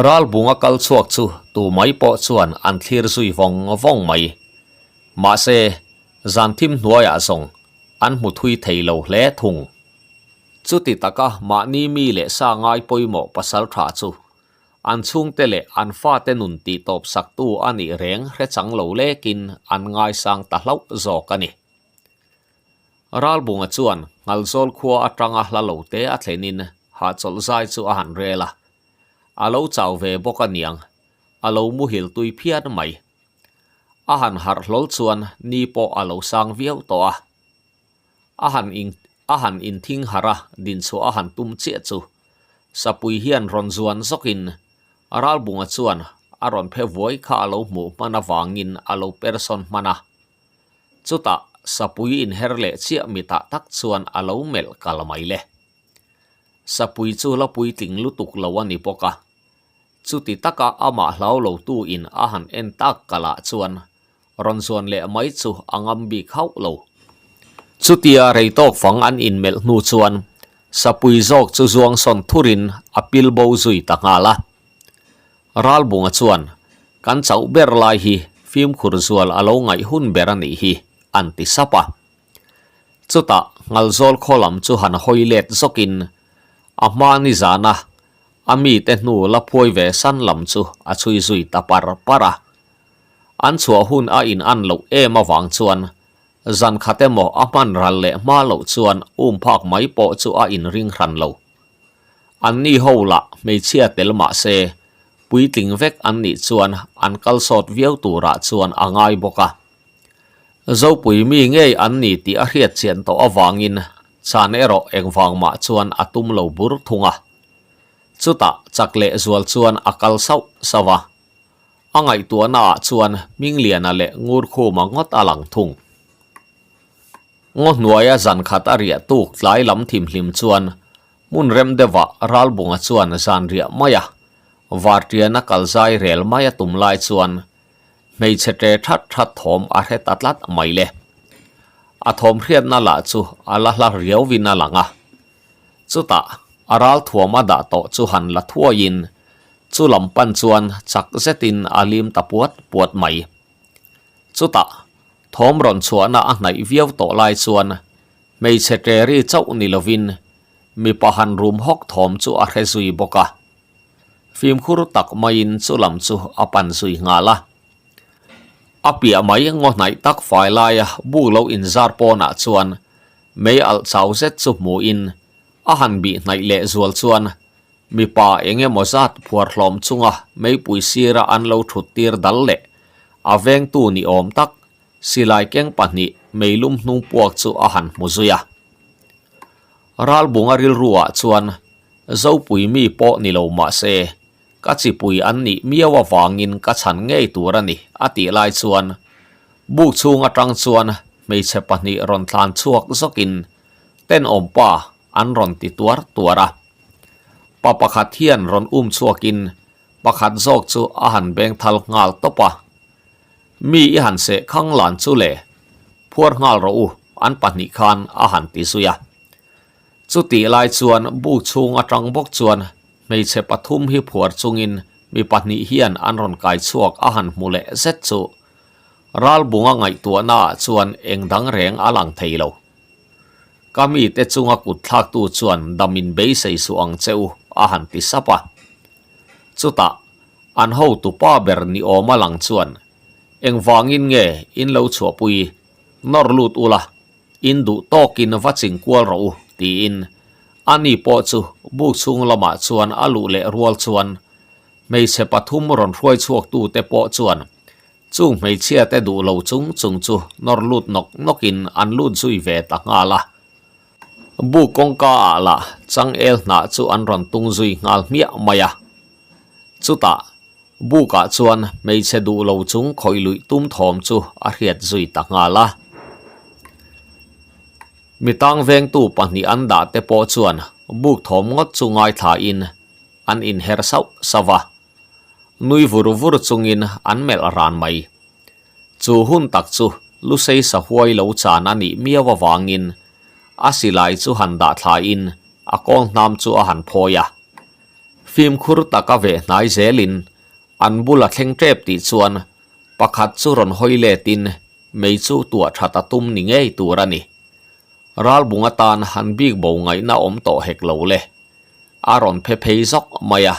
Ralbunga kal chhuak chu tu mai pawh chuan an thlir zui vawng vawng mai. Mahse, zan thim hnuaiah zawng an hmu thui thei lo hle thung. Chuti taka mahni mi leh sa ngai pawimawh pasal tha chu an chhungte leh an fate nun tih tawp saktu a nih reng hre chang lo lekin an ngaisang ta hlauh zawk a ni. Ralbunga chuan Nghalzawl khua atanga hla lo te a thlenin hahchawlh zai chu a han rel a, a lo chau ve bawk aniang, a lo muhil tui phian mai. A han harh hlawl chuan ni pawh a lo sang viau tawh a. A han in a han inthing harh a, dinchhuah a han tum chiah chu Sapui hian rawn zuan zawkin Ralbunga chuan a rawn phe vuai kha a lo hmuh hman avangin a lo persawn hman a. Chutah Sapui inher leh chiah mitah tak chuan a lo melh kal mai le. Sapui chu la puitling lutuk lo a ni bawk a. Chuti taka amah hlau lo tu in a han en tak kalah chuan rawn zuan leh mai chu a ngam bik hauh lo. Chutia rei tawk fang an inmelh hnu chuan Sapui zawk chu zuang sawn thurin a pil bo zui ta nghal a. Ralbunga chuan, Kan chauh ber lai hi fimkhur zual a lo ngaih hun ber a nih hi, an ti sap a. Chutah Ngalzawl khaw lam chu han hawi let zawkin a hma nizana A mite hnu la phuai ve san lam chu a chhui zui ta par par a. An chhuah hun a in an loh em avang chuan zan khat emaw a hman ral leh hma loh chuan um phak mai pawh chu a in ring hran lo. An ni ho lah hmeichhia tel mah se puitling vek an nih chuan an kal sawt viau turah chuan a ngai bawk a. Zopui mi ngei an ni tih a hriat chian tawh avangin chan erawh engvang mah chuan a tum lo bur thung a. Chutah chak leh zual chuan a kal sauh sauh a, a ngaihtuahna ah chuan Hmingliana leh Ngurkhuma ngawt a lang thung. Ngaw hnuaia zan khat a riah tuk tlai lam thimhlim chuan hmun rem deuhah Ralbunga chuan zan riah mai a, Vartiana kal zai rel mai a tum lai chuan hmeichhe ṭe that that thawm a hre ta tlat mai le. A thawm hriatna lah chu a la hla riauvin a lang a. Chutah a ral thuam a dah tawh chu han la thuaiin chu lam pan chuan chak zetin a lim ta puat puat mai. Chutah thawm rawn chhuahna a hnaih viau tawh lai chuan hmeichhe ṭeri chauh ni lovin mipa han rum hawk thawm chu a hre zui bawk a. Fimkhur tak maiin chu lam chu a pan zui nghal a. A piah mai ngaw hnaih tak fai laia buk lo inzar pawnah chuan Mei alh chau zet chu hmuhin a han bih hnaih leh zual chuan mipa eng emaw zat phuar hlawm chunga meipui sira an lo thut tir dal leh a vengtu ni awm tak silai keng pahnih meilum hnung puak chu a han hmu zui a. Ralbunga rilruah chuan Zopui mi pawh ni lo mah se Ka chipui an nih miau avangin ka chhan ngei tur a ni, a tih lai chuan buk chhung atang chuan hmeichhe pahnih rawn tlan chhuak zawkin tenawmpa an rawn ti tuar tuar a. Pa pakhat hian rawn um chhuakin Pakhat zawk chu a han beng thal nghal tawp a. Mi i han seh khang lan chu le, phuar nghal rawh u, an pahnih khan a han ti zui a. Chutih lai chuan buk chhung atang bawk chuan hmeichhe pathum hi phuar chungin mi pahnih hian an rawn kai chhuak a han hmu leh zet chu Ralbunga ngaihtuahnaah chuan eng dang reng a lang thei lo. Ka mite chunga kut thlaktu chuan dam in beisei suh ang che u, a han ti sap a. Chutah, an hotu pa ber ni awma lang chuan, Engvangin nge in lo chhuahpui, nawr lut ula, in duh tawkin va ching kual rawh u, tiin ani pawh chu buk chhung lamah chuan a luh leh rual chuan hmeichhe pathum rawn hruai chhuaktute pawh chuan Chung hmeichhia te duh lo chung chung chu nawr lut nawk nawk in an lut zui ve ta nghal a. Bu kawngka ah lah changel hnah chu an rawn tung zui nghal hmiah mai a. Chutah buk ah chuan hmeichhe duh lo chung khawih luih tum thawm chu a hriat zui ta nghal a. Mi tang vengtu pahnih an dah te pawh chuan buk thawm ngawt chu ngaithla in an inher sauh sauh a. Nui vur vur chungin an melh ran mai. Chu hun tak chu Lusei sahuai lo chan a nih miau avangin a silai chu han dah thlain a kawl hnam chu a han phawi a. Fimkhur taka veh hnai zelin an bula thleng tep tih chuan pakhat chu rawn hawi letin mei chu tuah that a tum ni ngei tur a ni. Ralbung atan han bik bo ngaihna awm tawh hek lo le. A rawn phe phei zawk mai a.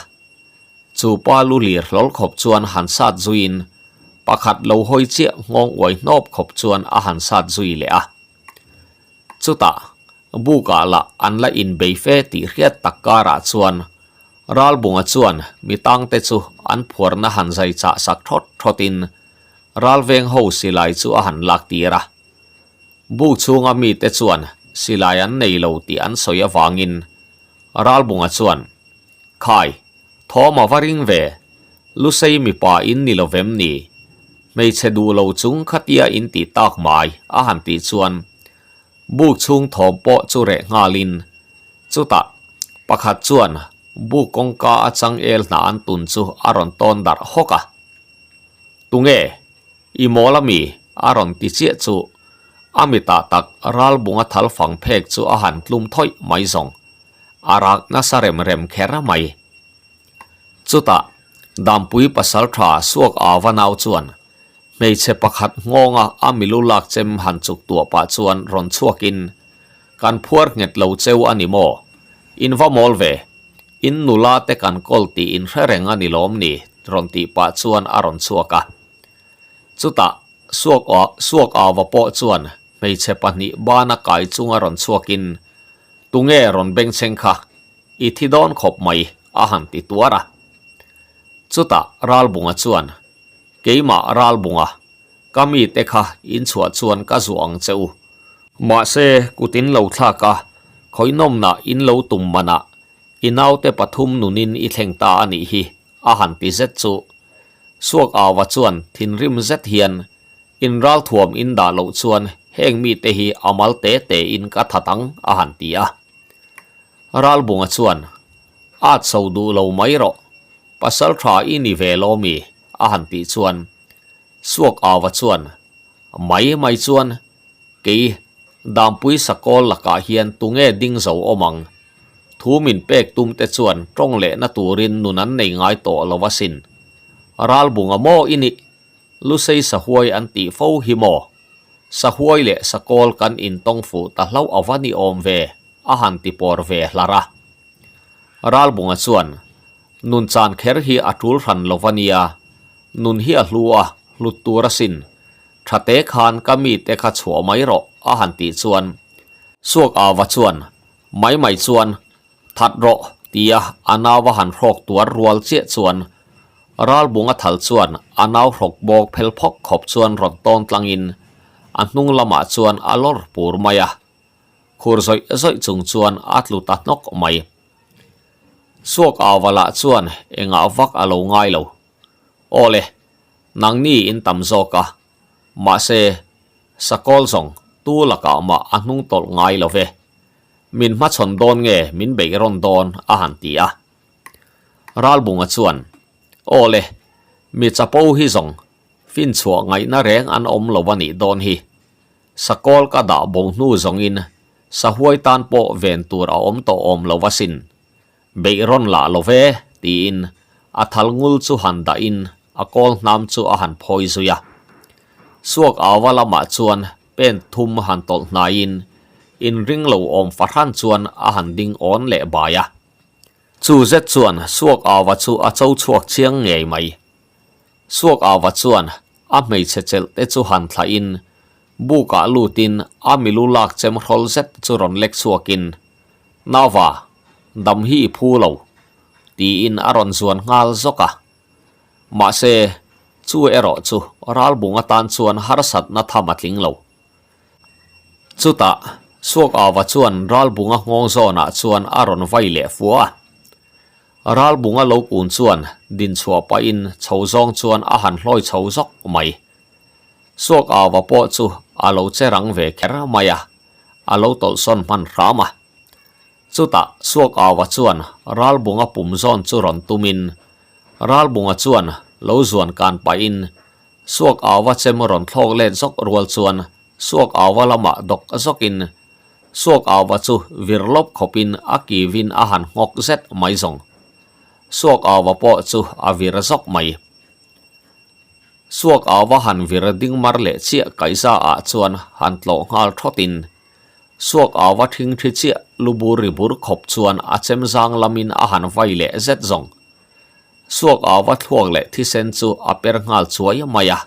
Chu pa lu lir hlawl khawp chuan han sat zuiin pakhat lo hawi chiah nghawng uai hnawp khawp chuan a han sat zui leh a. Chutah bukah lah an la inbei fe tih hriat tak karah chuan Ralbunga chuan mi tangte chu an phuarna han zai chah sak thawt thawtin Ralveng ho silai chu a han lak tir a. Buk chhunga mite chuan silai an nei lo tih an sawi avangin Ralbunga chuan Khai, thawm a va ring ve. Lusei mipa in ni lo vem ni? Hmeichhe duh lo chung khatia in tih tak mai a han tih chuan buk chhung thawm pawh chu reh nghalin chutah pakhat chuan buk kawngka a changel hna an tun chu a rawn tawn darh hawk a. Tunge? I mawl ami? a rawn ti chiah chu a mitah tak ralbunga thal fang phek chu a han tlum thawih mai zawng. A rak nasa rem rem kher mai. Chutah, Dampui pasal tha suak ava nau chuan hmeichhe pakhat nghawnga a milu lak chem han chuk tuah pah chuan rawn chhuakin, Kan phuar nghet lo cheu a ni maw? In va mawl ve. In nula te kan kawl tih in hre reng a ni lawm ni? rawn tih pah chuan a rawn chhuak a. Chutah, suak suak ava pawh chuan hmeichhe pahnih bana kai chunga rawn chhuakin, Tunge rawn bengchheng kha? I thi dawn khawp mai, a han ti tuar a. Chutah Ralbunga chuan, Keimah Ralbunga, ka mite kha in chhuah chuan ka zuah ang che u. Mahse, kut in lo thlak a, khawihnawmna in lo tum manah i naute pathum nunin i thleng ta a nih hi, a han ti zet chu. Suak Auva chuan thinrim zet hian, In ralthuam in dah loh chuan heng mite hi a mal te te in ka that ang a han ti a. Ralbunga chuan, At so duh lo mai rawh, pasal tha i ni ve lo mi? a han tih chuan Suak Auva chuan, Mai mai chuan, kei Dampui Sakawl lakah hian tunge ding zo awm ang? Thu min pek tum te chuan tawng lehna turin nun an nei ngai tawh lo asin. Ralbunga maw i nih? Lusei sahuai an tih fo hi maw? Sahuai leh sakawl kan intawng fuh ta hlauh a va ni awm ve, a han ti pawr ve hlar a. Ralbunga chuan, Nun chan kher hi a tul hran lo va nia, nun hi a hlu a, hlut tur asin. Tha te khan ka mite kha chhuah mai rawh, a han tih chuan Suak Ava chuan, Mai mai chuan, That rawh, tia a nau a han hrawk tuar rual chiah chuan Ralbunga thal chuan a nau hrawk bawk phel phawk khawp chuan rawn tawn tlangin a hnung lamah chuan a lawr pur mai a, khur zawih zawih chung chuan a tlu ta hnawk mai. Suak Auva lah chuan engah vak a lo ngai lo. Aw le, nangni in tam zawk a, mahse Sakawl zawng tu lakah mah a hnung tawlh ngai lo ve. Min hmachhawn dawn nge min beih rawn dawn a han ti a. Ralbunga chuan, Aw le, mi chapo hi zawng finchhuah ngaihna reng an awm lo a nih dawn hi. Sakawl ka dah bo hnu zawngin sahuai tan pawh ven tur a awm tawh awm lo asin. Beih rawn lah lo ve, tiin a thal ngul chu han dahin a kawl hnam chu a han phawi zui a. Suak Aua lamah chuan pen thum han tawlh hnaiin inring lo awm fahran chuan a han ding awn leh bai a. Chu zet chuan Suak Aua chu a cho chhuak chiang ngei mai. Suak Aua chuan a hmeichhe chelh te chu han thlahin bukah lutin a milu lak chem hrawl zet chu rawn lek chhuakin, Nauva, dam hi i phu lo, tiin a rawn zuan nghal zawk a. Mahse, chu erawh chu ralbung atan chuan harsatna tham a tling lo. Chutah, Suak Ava chuan ralbunga nghawng zawnah chuan a rawn vai leh fua a. Ralbunga lo kun chuan dinchhuah pahin chho zawng chuan a han hlawi chho zawk mai. Suak Ava pawh chu a lo che rang ve kher mai a, a lo tawlhsawn hman hram a. Chutah Suak Ava chuan Ralbunga pum zawn chu rawn tumin Ralbunga chuan lo zuan kan pahin Suak Ava chem rawn thlawk let zawk rual chuan Suak Ava lamah dawk zawkin Suak Ava chu vir lawp khawpin a kivin a han nghawk zet mai zawng. Suak Ava pawh chu a vir zawk mai. Suak Ava han vir ding mar leh chiah kaihza ah chuan han tlawh nghal thawtin Suak Ava thing thi chiah lu bur ri bur khawp chuan a chem zang lamin a han vai leh zet zawng. Suak Ava thluak leh thisen chu a per nghal chuai mai a.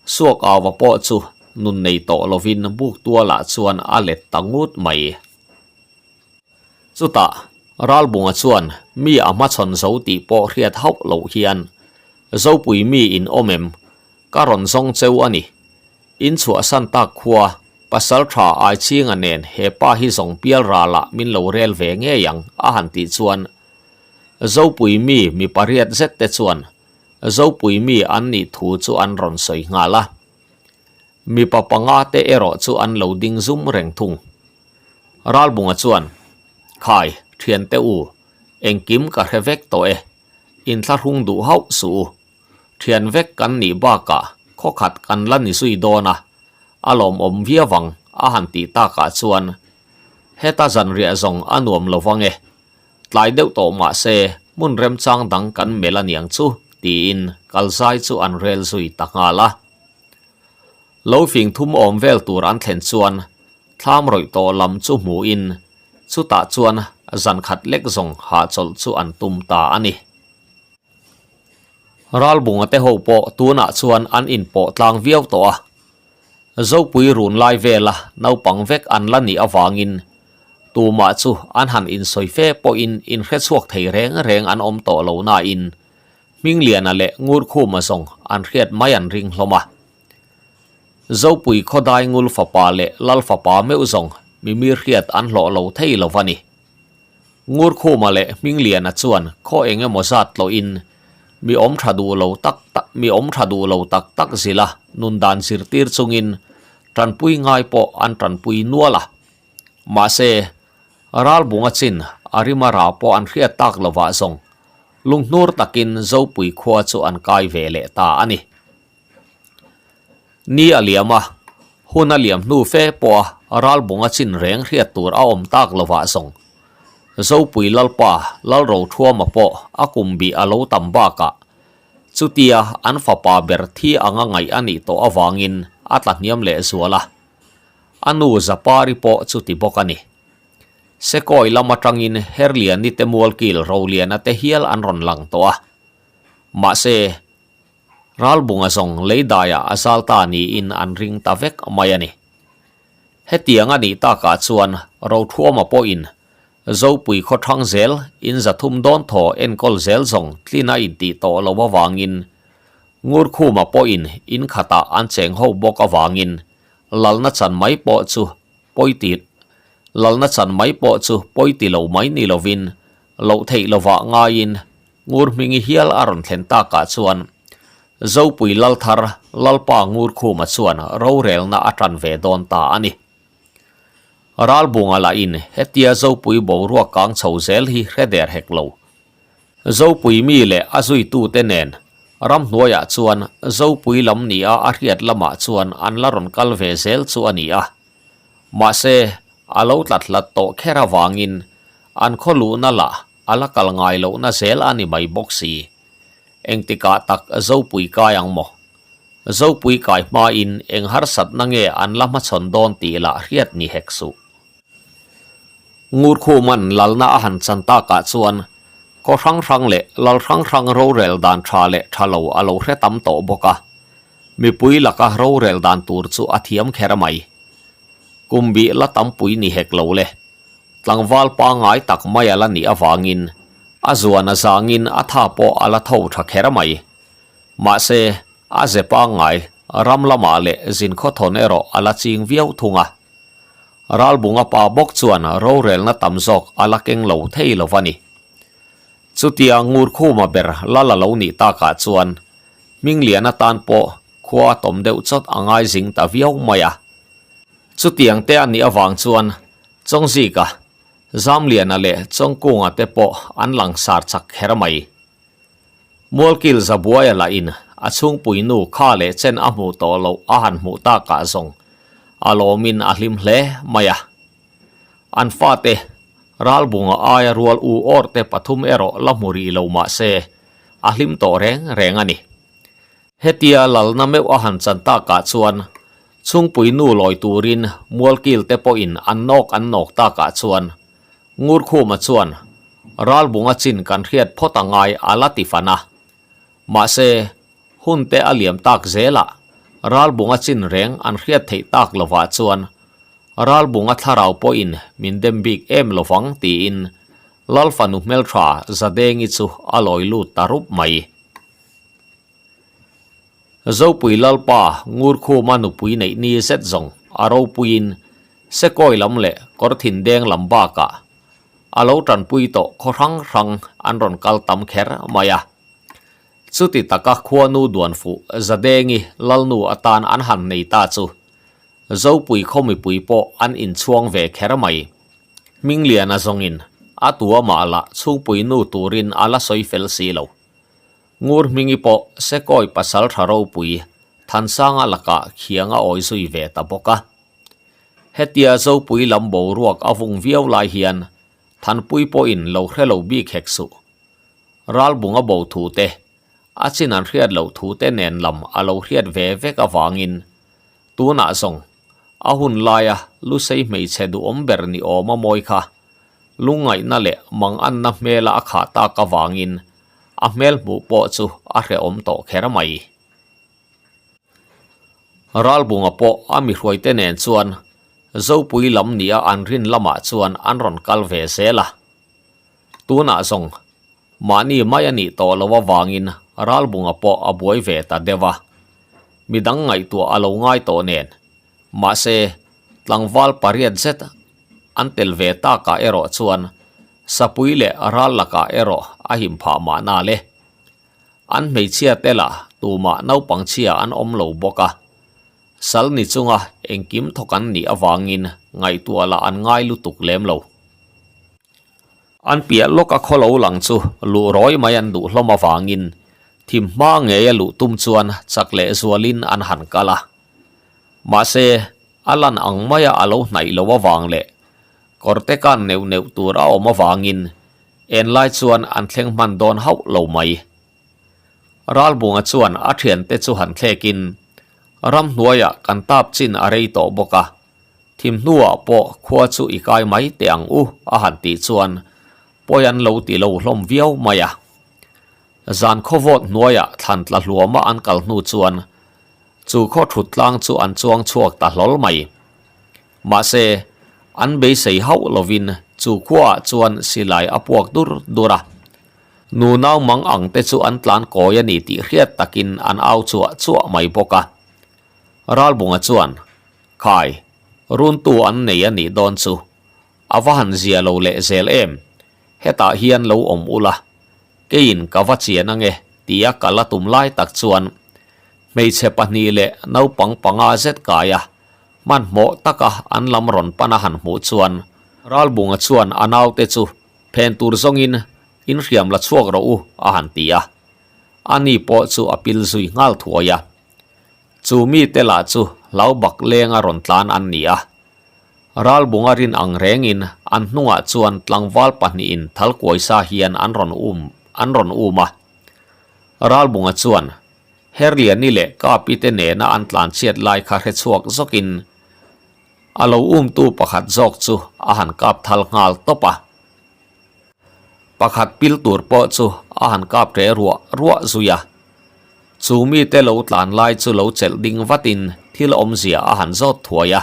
Suak Ava pawh chu nun nei tawh lovin buk tualah chuan a let ta ngut mai. Chutah, Ralbunga chuan mi a hmachhawn zo tih pawh hriat hauh loh hian, Zopui mi in awm em? Ka rawn zawng cheu a ni. In chhuahsan tak khua, pasal tha Aichhinga nen he pa hi zawng pial ralah min lo rel ve ngei ang a han tih chuan Zopui mi mi pariat zet te chuan Zopui mi an nih thu chu an rawn sawi nghal a. Mipa panga te erawh chu an lo ding zum reng thung. Ralbunga chuan, Khai, thiante u, engkim ka hre vek tawh e, inthlahrung duh hauh suh u. Thian vek kan nih bakah khawkhat kan la ni zui dawn a, a lawmawm viau ang a han tih takah chuan, Heta zanriah zawng a nuam lo vang e, tlai deuh tawh mah se hmun remchang dang kan melh aniang chu tiin kalzai chu an rel zui ta nghal a. Lo fing thum awm vel tur an thlen chuan thlam rawih tawh lam chu hmuhin chutah chuan zan khat lek zawng hahchawlh chu an tum ta a ni. Ralbunga te ho pawh tunah chuan an inpawh tlang viau tawh a, Zopui run lai vela naupang vek an la nih avangin tumah chu an han insawi fe pawhin inhrechhuak thei reng reng an awm tawh lo nain Hmingliana leh Ngurkhuma zawng an hriat mai an ring hlawm a. Zopui khawdai ngul fapa leh lal fapa meuh zawng mimir hriat an hlawh lo thei lo va ni. Ngurkhuma leh Hmingliana chuan khaw eng emaw zat tlawhin mi awm tha duh lo tak tak mi awm tha duh lo tak tak zila nun dan zirtir chungin tanpui ngai pawh an tanpui nual a. Mahse, Ralbunga chin a rima ra pawh an hriat tak lovah zawng lunghnur takin Zopui khua chu an kai ve leh ta a ni. Ni a liam a, hun a liam hnu fe pawha Ralbunga chin reng hriat tur a awm tak lovah zawng Zopui Lalpa Lalrothuama pawh a kum bih a lo tam bakah chutia an fapa ber thi anga ngaih a nih tawh avangin a tla hniam leh zual a. A nu Zapari pawh chuti bawk a ni. Sekawi lam atangin Herliani te mualkil Roliana te hial an rawn lang tawh a. Mahse, Ralbunga zawng leidaiah a zal ta niin an ring ta vek mai a ni. Hetiang a nih takah chuan Rothuama pawhin Zopui khawthang zel in zathum dawn thaw enkawl zel zawng tlin a intih tawh lo avangin Ngurkhuma pawhin in khatah an cheng ho bawk avangin lalna chan mai pawh chu pawiti lalna chan mai pawh chu pawiti lo mai ni lovin loh theih lovah ngaiin Ngur hmingi hial a rawn thlen takah chuan Zopui Lalthar Lalpa Ngurkhuma chuan rorelna a tan ve dawn ta a ni. Ralbunga lahin hetia Zopui boruak kang chho zel hi hre der hek lo. Zopui mi leh a zuitute nen ramhnuaiah chuan Zopui lam nia a hriat lamah chuan an la rawn kal ve zel chu a ni a. Mahse, a lo tlat hlat tawh kher avangin an khaw luhna lah a la kal ngai lohna zel a ni mai bawk si. Engtikah tak Zopui kai ang maw? Zopui kai hmain eng harsatna nge an la hmachhawn dawn tih lah hriat ni hek suh. Ngurkhuman lalna a han chan takah chuan khaw hrang hrang leh lal hrang hrang rorel dan tha leh tha lo a lo hre tam tawh bawk a, mipui laka rorel dan tur chu a thiam kher mai. Kum bih la tampui ni hek lo le. Tlangval pangngai tak mai a la nih avangin a zuan a zangin a tha pawh a la tho tha kher mai. Mahse, a ze pangngai ram lamah leh zinkhawthawn erawh a la ching viau thung a. Ralbunga pa bawk chuan rorelna tam zawk a la keng lo thei lo va ni. Chutia Ngurkhuma ber lal a lo nih takah chuan Hmingliana tan pawh khua a tawm deuh chawt a ngai zing ta viau mai a. Chutiang te a nih avang chuan Chawngzika, Zamliana leh Chawngkunga te pawh an langsar chak kher mai. Mualkil Zabuaia lahin a chhungpui nu kha leh chen a hmuh tawh loh a han hmuh takah zawng a lawmin a hlim hle mai a. An fate Ralbunga aia rual u awrte pathum erawh la hmu rih lo mah se a hlim tawh reng reng a ni. Hetia lalna meuh a han chan takah chuan chhungpui nu lawi turin Mualkil te pawhin an nawk an nawk takah chuan Ngurkhuma chuan, Ralbunga chin kan hriat phawt a ngai a la ti fan a. Mahse, hun te a liam tak zelah Ralbunga chin reng an hriat theih tak lovah chuan Ralbunga thlarau pawhin min dem bik em lovang tiin Lalfanu hmeltha Zadengi chu a lawi lut ta rup mai. Zopui Lalpa Ngurkhuma nupui neih ni zet zawng a ropuiin Sekawi lam leh Kawrthin deng lam bakah a lo tanpui tawh khaw hrang hrang an rawn kal tam kher mai a. Chuti taka khuanu duan fuh Zadengi Lalnu atan an han nei ta chu Zopui khaw mipui pawh an inchhuang ve kher mai. Hmingliana zawngin a tuamah lah chhungpui nu turin a la sawi fel si lo. Ngur Hmingi pawh Sekawi pasal tha ropui Thansanga lakah khiang a awi zui ve ta bawk a. Hetia Zopui lam boruak a vung viau lai hian Thanpui pawhin lo hre lo bik hek suh. Ralbunga bo thu te, a chin an hriat loh thu te nen lam a lo hriat ve vek avangin tunah zawng a hun laia Lusei hmeichhe duhawm ber ni awm a mawi kha lungngaihna leh manganna hmela a khah tak avangin a hmel hmuh pawh chu a hrehawm tawh kher mai. Ralbunga pawh a mi hruaite nen chuan Zopui lam nia an rin lamah chuan an rawn kal ve zel a. Tunah zawng mahni mai a nih tawh loh avangin Ralbunga pawh a buai ve ta deuh a. Midang ngaihtuah a lo ngai tawh nen Mahse, tlangval pariat zet an tel ve takah erawh chuan sapui leh ral lakah erawh a him phah mahna le. An hmeichhia te lah tumah naupang chhia an awm lo bawk a, sal ni chunga engkim thawk an nih avangin ngaihtuah lah an ngai lutuk lem lo. An piah lawk a khaw lo lang chu luh rawi mai an duh hlawm avangin thim hma ngeia luh tum chuan chak leh zualin an han kal a. Mahse, a lan ang maia a lo hnaih lo avang leh kawrte kan neuh neuh tur a awm avangin enlai chuan an thleng hman dawn hauh lo mai. Ralbunga chuan a thiante chu han thlekin ramhnuaiah kan tap chin a rei tawh bawk a, thim hnuah pawh khua chu i kai mai teh ang u a han tih chuan pawi an lo ti lo hlawm viau mai a. Zan khawvawt hnuaiah thlan tla hluama an kal hnu chuan Chu khaw thut tlang chu an chuang chhuak ta hlawl mai. Mahse, an beisei hauh lovin chu khuaah chuan silai a puak dur dur a. Nu nau mang ang te chu an tlan kawi a ni tih hriat takin an au chuah chuah mai bawk a. Ralbunga chuan, Khai, runtu an nei a nih dawn chu. A va han zia lo leh zel em? Hetah hian lo awm ula, keiin ka va chian ange tia ka la tum lai tak chuan hmeichhe pahnih leh naupang panga zet kai a, hmanhmawh taka an lam rawn pan a han hmuh chuan Ralbunga chuan a naute chu phen tur zawngin. In hriam la chhuak rawh u, a han ti a. Ani pawh chu a pil zui nghal thuai a. Chu mite lah chu hlau bak lenga rawn tlan an ni a. Ralbunga rin ang rengin an hnungah chuan tlangval pahnihin thal kuaisa hian an rawn um an rawn um a. Ralbunga chuan Herliani leh Kapi te nena an tlanchhiat lai kha hre chhuak zawkin a lo umtu pakhat zawk chu a han kap thal nghal tawp a. Pakhat pil tur pawh chu a han kap ṭeh ruah ruah zui a. Chu mite lo tlan lai chu lo chelh ding vatin thil awmzia a han zawt thuai a.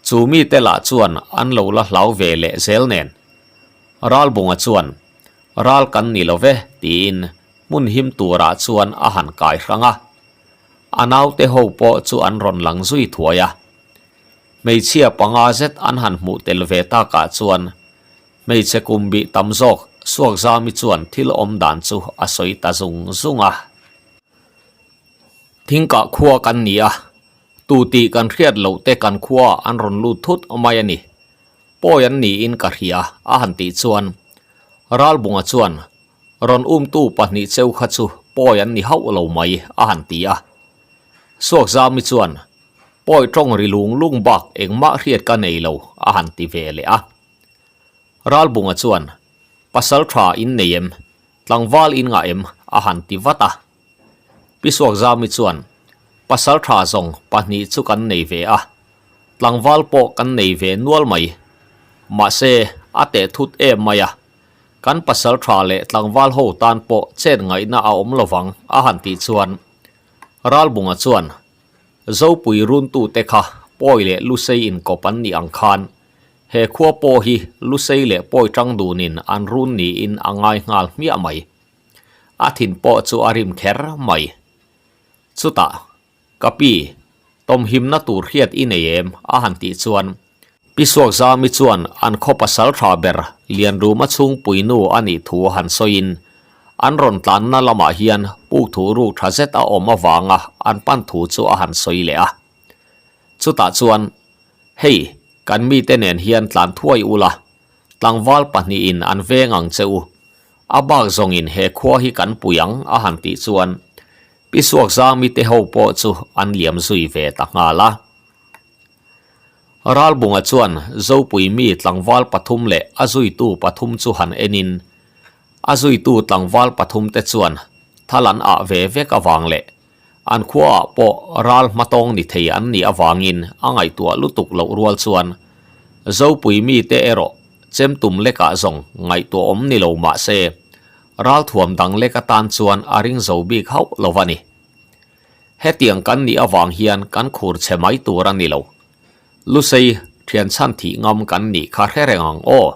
Chu mite lah chuan an lo la hlau ve leh zel nen. Ralbunga chuan, Ral kan ni lo ve, tiin hmun him turah chuan a han kai hrang a. A naute ho pawh chu an rawn lang zui thuai a. Hmeichhia panga zet an han hmuh tel ve takah chuan hmeichhe kum bih tam zawk Suakzami chuan thil awm dan chu a sawi ta zung zung a. Thingkah khua kan ni a, tu tih kan hriat loh te kan khua an rawn lut thut mai a ni. Pawi an niin ka hria a han tih chuan Ralbunga chuan rawn umtu pahnih cheu kha chu pawi an ni hauh lo mai a han ti a. Suakzami chuan Pawi tawng ri lung lung bak engmah hriat ka nei lo a han ti ve leh a. Ralbunga chuan, Pasal tha in nei em? Tlangval in ngah em? a han ti vat a. Pi Suakzami chuan, Pasal tha zawng pahnih chu kan nei ve a, tlangval pawh kan nei ve nual mai. Mahse, a teh thut em mai a, kan pasal tha leh tlangval ho tan pawh chet ngaihna a awm lovang a han tih chuan Ralbunga chuan, Zopui runtute kha Pawi leh Lusei inkawp an nih ang khan he khua pawh hi Lusei leh Pawi tang dunin an run niin a ngai nghal hmiah mai. A thin pawh chu a rim kher mai. Chutah, Ka pi, tawmhimna tur hriat i nei em? a han tih chuan Pi Suakzami chuan an khaw pasal tha ber Lianruma chhungpui nu a nih thu han sawiin an rawn tlanna lamah hian puk thu ruk tha zet a awm avanga an pan thu chu a han sawi leh a. Chutah chuan, Hei, kan mite nen hian tlan thuai ula, tlangval pahnihin an veng ang che u. A bak zawngin he khua hi kan pui ang a han tih chuan Pi Suakzami te ho pawh chu an liam zui ve ta nghal a. Ralbunga chuan Zopui mi tlangval pathum leh a zuitu pathum chu han enin, a zuitu tlangval pathum te chuan thal an ah ve vek avang leh an khuaah pawh ral hmatawng ni thei an nih avangin a ngaihtuah lutuk loh rual chuan Zopui mite erawh chemtum lekah zawng ngaihtuah awm ni lo mah se ralthuam dang lek atan chuan a ring zo bik hauh lo a ni. Hetiang kan nih avang hian kan khur chhe mai tur a ni lo. Lusei, thian chhan thih ngam kan nih kha hre reng ang aw.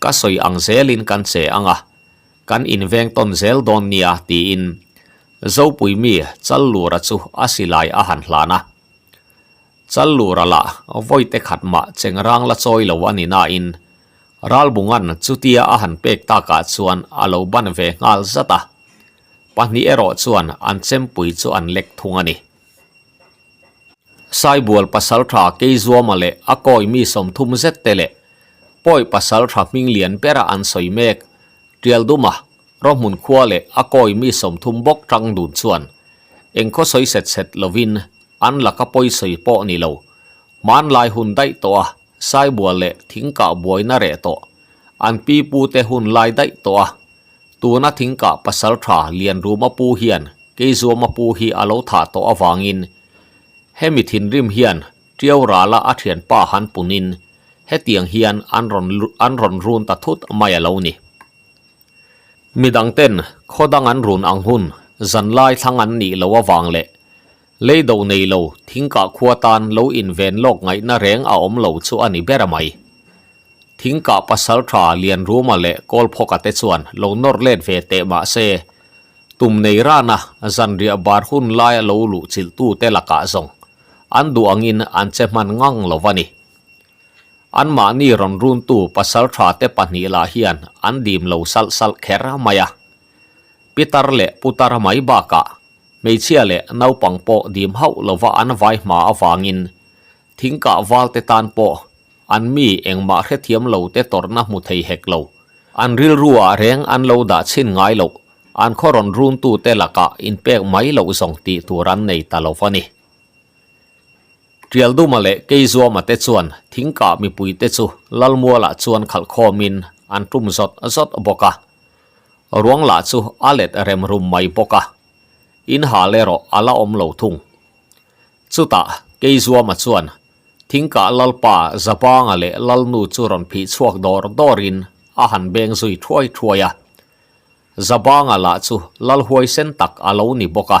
Ka sawi ang zelin kan che ang a, kan inveng tawn zel dawn nia tiin Zopui mi Challura chu a silai a han hlan a. Challura lah vawite khat mah chengrang la chawi lo a ni nain Ralbungan chutia a han pek takah chuan a lo ban ve nghal zat a. Pahnih erawh chuan an chempui chu an lek thung a ni. Saibual pasaltha Keizuama leh a kawi mi 30 zet te leh Pawi pasaltha hming lian bera an sawi mek Tialduma Rawhmun khua leh a kawi mi 30 bawk tang dun chuan engkhaw sawi set set lovin an laka pawi sawi pawh ni lo hmanlai hun daih tawh a Saibual leh thingkah buaina reh tawh an pipute hun lai daih tawh a Tuna thingkah pasal tha Lianruma pu hian Keizuama pu hi a lo thah tawh avangin hemi thinrim hian Tiau rala a thianpa han punin hetiang hian an rawn an rawn run ta thut mai a lo ni. Midangten khaw dang an run ang hun zanlai thlang an nih loh avang leh leido nei lo thingkah khua tan lo inven lawk ngaihna reng a awm lo chu a ni ber a mai. Thingkah pasaltha Lianruma leh Kawlphawka te chuan lo nawr let ve teh mah se, tum nei rana zanriah bar hun laia lo luh chilhtute lakah zawng an duh angin an che hman ngang lo va ni. Anmahni rawn runtu pasaltha te pahnih lah hian an dim lo salh salh kher mai a. Pitar leh putar mai bakah hmeichhia leh naupang pawh dim hauh lova an vai hma avangin thingkah valte tan pawh An mi engmah hrethiam lo te tawrhna hmu thei hek lo. An rilruah reng an lo dah chhin ngai loh, an khaw rawn runtute lakah inpek mai loh zawng tih tur an nei ta lo va ni. Tialduma leh Keizuama te chuan thingkah mipuite chu Lalmualah chuan khalh khawmin an tum zawt zawt bawk a. Ruang lah chu a let rem rum mai bawk a. In hal erawh a la awm lo thung. Chutah Keizuama chuan thingkah Lalpa Zabanga leh Lalnu chu rawn phih chhuak dawr dawrin a han beng zui thuai thuai a. Zabanga lah chu Lal huaisen tak a lo ni bawk a.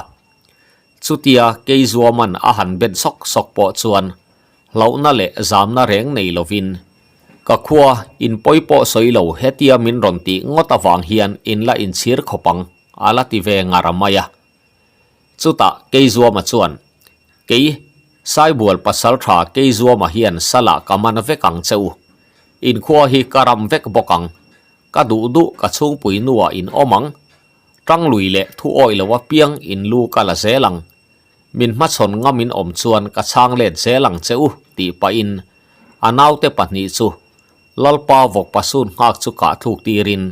Chutia Keizuaman a han bet sawk sawk pawh chuan hlauhna leh zamna reng nei lovin, Ka khua, in pawi pawh sawi lo hetia min rawn tih ngawt avang hian in la inchhir khawp ang, a la ti ve ngar mai a. Chutah Keizuama chuan, Kei, Saibual pasaltha Keizuama hian salah ka man vek ang che u. In khua hi ka ram vek bawk ang. Ka duh duh ka chhungpui nuah in awm ang. Tang lui leh thu awih lo apiang in lu ka la zel ang. Min hmachhawn ngam in awm chuan ka chhang let zel ang che u tih pahin a naute pahnih chu Lalpa vawkpa sun nghak chu kah thluk tirin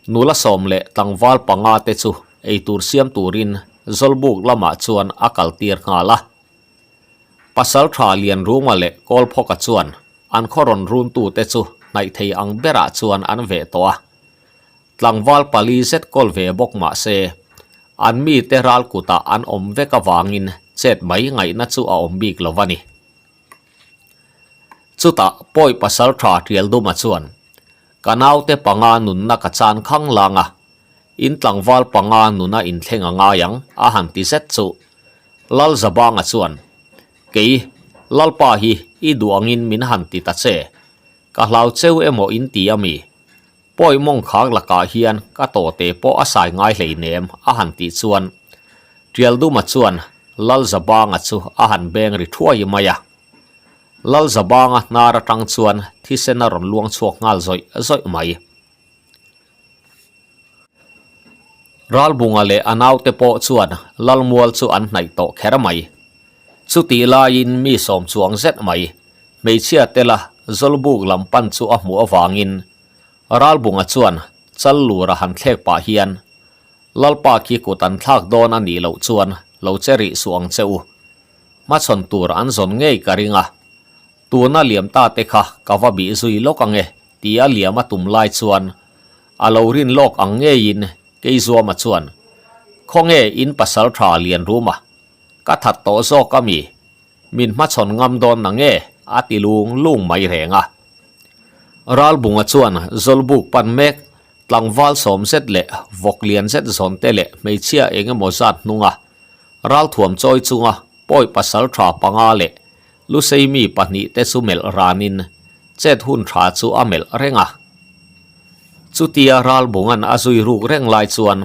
nula sawm leh tlangval panga te chu eitur siam turin Zawlbuk lamah chuan a kal tir nghal a. Pasaltha Lianruma leh Kawlphawka chuan an khaw rawn runtute chu hnaih thei ang berah chuan an veh tawh a. Tlangval pali zet kawl ve bawk mah se, an mite ral kutah an awm vek avangin chet mai ngaihna chu a awm bik lo a ni. Chutah pawi pasal tha Tialduma chuan, Ka naute panga nunna ka chan khang lang a, in tlangval panga nuna inthleng a ngai ang, a han ti zet chu. Lalzabanga chuan, Kei, Lalpa hi i duh angin min han ti ta che, ka hlau cheu emaw in ti a mi? Pawi mawng khak lakah hian ka tawte pawh a sai ngai hleinem a han tih chuan Tialduma chuan Lalzabanga chu a han beng ri thuai mai a. Lalzabanga hnar atang chuan thisen a rawn luang chhuak nghal zawih zawih mai. Ralbunga leh a naute pawh chuan Lalmual chu an hnaih tawh kher mai. Chutih laiin mi sawm chuang zet mai hmeichhia tela Zawlbuk lam pan chu a hmuh avangin Ralbunga chuan chal lur a han thlek pah hian Lalpa khi kut an thlak dawn a nih loh chuan lo che rih suh ang che u. Hmachhawn tur an zawn ngei ka ring a. Tuna liam ta te kha ka va bih zui lawk ang e tia liam a tum lai chuan a lo rin lawk ang ngeiin Keizuama chuan, Khawnge in pasal tha lian rum a? Ka that tawh zawk a mi? Min hmachhawn ngam dawn na nge? a ti lung lung mai reng a. Ralbunga chuan Zawlbuk pan mek, tlangval sawm zet leh vawk lian zet zawn te leh hmeichhia eng emaw zat hnunga ralthuam chawi chunga pawi pasal tha panga leh Lusei mi pahnihte chu melh ranin chet hun tha chu a melh reng a. Chutia Ralbunga'n a zui ruk reng lai chuan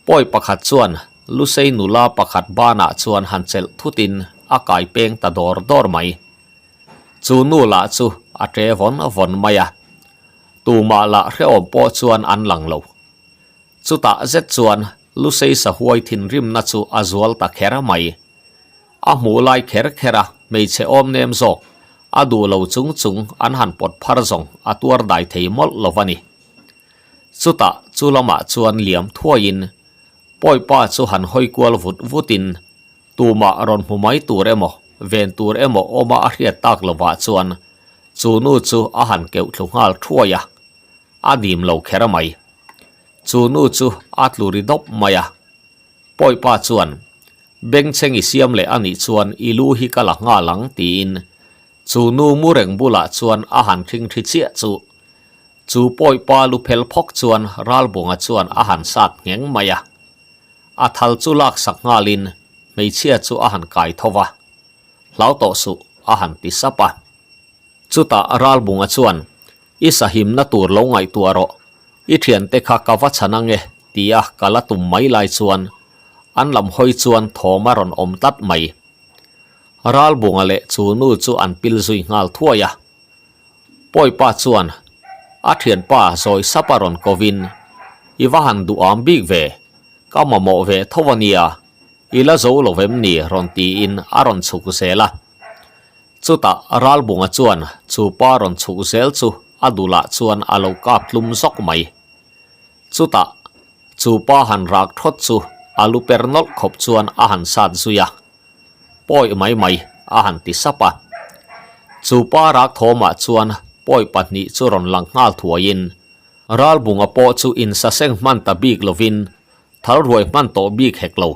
pawi pakhat chuan Lusei nula pakhat banah chuan han chelh thutin a kai peng ta dawr dawr mai. Chu nu lah chu a ṭe vawn vawn mai a, tumah lah hrehawm pawh chuan an lang lo. Chutah zet chuan Lusei sahuai thinrimna chu a zual ta kher mai. A hmuh lai kher kher a hmeichhe awm nem zawk, a duh lo chung chung an han pawt phar zawng a tuar dai thei mawlh lo va ni. Chutah chu lamah chuan liam thuaiin Pawipa chu han hawi kual vut vutin tumah rawn hmu mai tur emaw ven tur emaw awma a hriat tak lovah chuan chu nu chu a han keuh thlu nghal thuai a, a dim lo kher mai. Chu nu chu a tlu ri dawp mai a. Pawipa chuan, Bengchheng i siam leh a nih chuan i lu hi ka la nghal ang tiin chu nu mu reng bulah chuan a han thing thi chiah chu. Chu Pawipa lu phel phawk chuan Ralbunga chuan a han sat ngheng mai a. A thal chu laksak nghalin hmeichhia chu a han kai tho va. Hlau tawh suh a han ti sap a. Chutah Ralbunga chuan, I sahimna tur lo ngaihtuah rawh, i thiante kha ka va chhan ange tia ka la tum mai lai chuan an lam hawi chuan thawm a rawn awm tlat mai. Ralbunga leh chu nu chu an pil zui nghal thuai a. Pawipa chuan a thianpa zawi sap a rawn kovin, I va han duham bik ve, ka mamawh ve tho a nia, i la zo lo vem ni rawn tiin a rawn chhuk zel a. Chutah Ralbunga chuan chu pa rawn chhuk zel chu a dulah chuan a lo kap tlum zawk mai. Chutah, chu pa han rak thawt chu a lu per nawlh khawp chuan a han sat zui a. Pawi mai mai, a han ti sap a. Chu pa rak thawmah chuan pawi pahnih chu rawn lang nghal thuaiin, Ralbunga pawh chu insaseng hman ta bik lovin thal ruai hman tawh bik hek lo.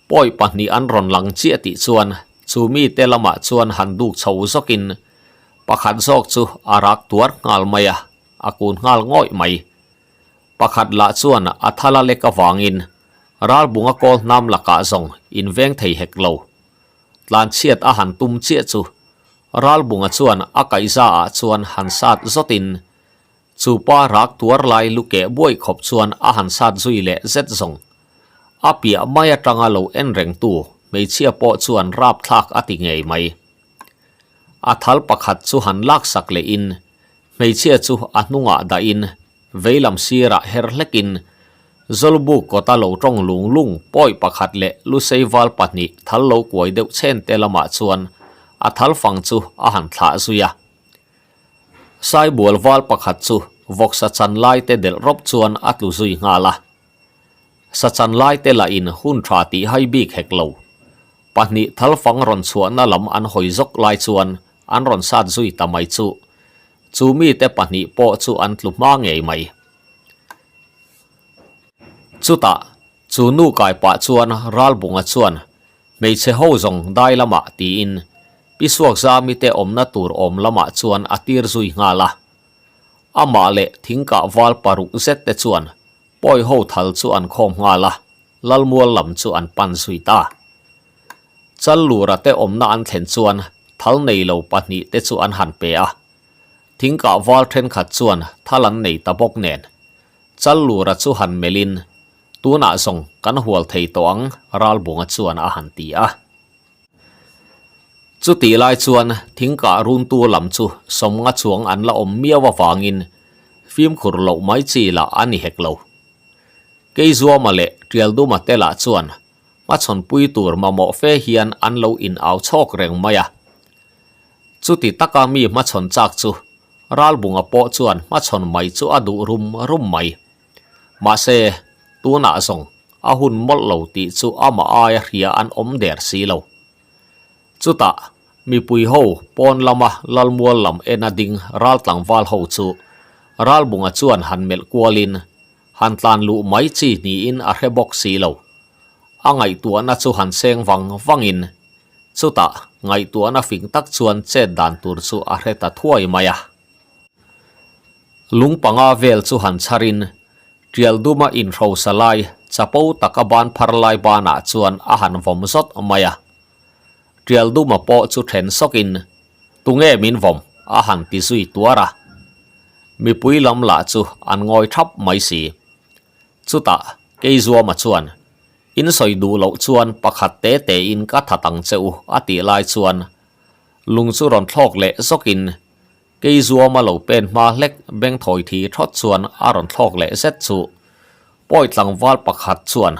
Pawi pahnih an rawn lang chiah tih chuan chu mite lamah chuan han duk chho zawkin pakhat zawk chu a rak tuar nghal mai a, a kun nghal ngawih mai. Pakhat lah chuan a thal a lek avangin Ralbunga kawl hnam lakah zawng inveng thei hek lo. Tlanchhiat a han tum chiah chu Ralbunga chuan a kaihza ah chuan han sat zawtin Chu pa rak tuar lai lu keh buai khawp chuan a han sat zui leh zet zawng. A piah mai atanga lo en rengtu hmeichhia pawh chuan rapthlak a ti ngei mai. A thal pakhat chu han laksak lehin hmeichhia chu a hnungah dahin veilam sirah her hlekin Zawlbuk kawta lo tawng lung lung pawi pakhat leh lusei val pahnih thal lo kuai deuh chhen te lamah chuan a thal fang chu a han thlah zui a. Saibual val pakhat chu vawksa chan lai te delh rawp chuan a tlu zui nghal a. Sa chan lai te lah in hun tha tih hai bik hek lo. Pahnih thal fang rawn chhuahna lam an hawi zawk lai chuan an rawn sat zui ta mai chu. Chu mite pahnih pawh chu an tlu hma ngei mai. Chutah chu nu kai pah chuan Ralbunga chuan Hmeichhe ho zawng dai lamah tiin Pi Suakzami te awmna tur awm lamah chuan a tir zui nghal a. Amah leh thingkah val paruk zet te chuan pawi ho thal chu an khawm nghal a, Lalmual lam chu an pan zui ta. Challura te awmna an thlen chuan thal nei lo pahnih te chu an han pe a. Thingkah val thenkhat chuan thal an nei ta bawk nen Challura chu han melhin Tunah zawng kan hual thei tawh ang, Ralbunga chuan a han ti a. Chutih lai chuan thingkah runtu lam chu sawmnga chuang an la awm miau avangin fimkhur loh mai chi lah a ni hek lo. Keizuama leh Tialduma te lah chuan hmachhawnpui tur mamawh fe hian an lo inau chhawk reng mai a. Chuti taka mi hmachhawn chak chu Ralbunga pawh chuan hmachhawn mai chu a duh rum rum mai. Mahse, tunah zawng a hun mawlh lo tih chu amah aia hria an awm der si lo. Chutah, mipui ho pawn lama Lalmual lam ena ding ral tlangval ho chu Ralbunga chuan han melh kualin han tlan luh mai chi niin a hre bawk si lo. A ngaihtuahna chu han seng vang vangin chutah ngaihtuahna fing tak chuan chet dan tur chu a hre ta thuai mai a. Lung panga vel chu han chharin tial duma inhrosa lai chapo taka ban phar lai banah chuan a han vawm zawt mai a. Tial duma pawh chu then sawkin, Tunge min vawm? a han ti zui tuar a. Mipui lam lah chu an ngawi thap mai si. Chutah Keizuama chuan, In sawi duh loh chuan pakhat te tein ka that ang che u a tih lai chuan lung chu rawn thlawk leh zawkin Keizuama lo pen hma hlek beng thawi thi thawt chuan a rawn thlawk leh zet chu pawi tlangval pakhat chuan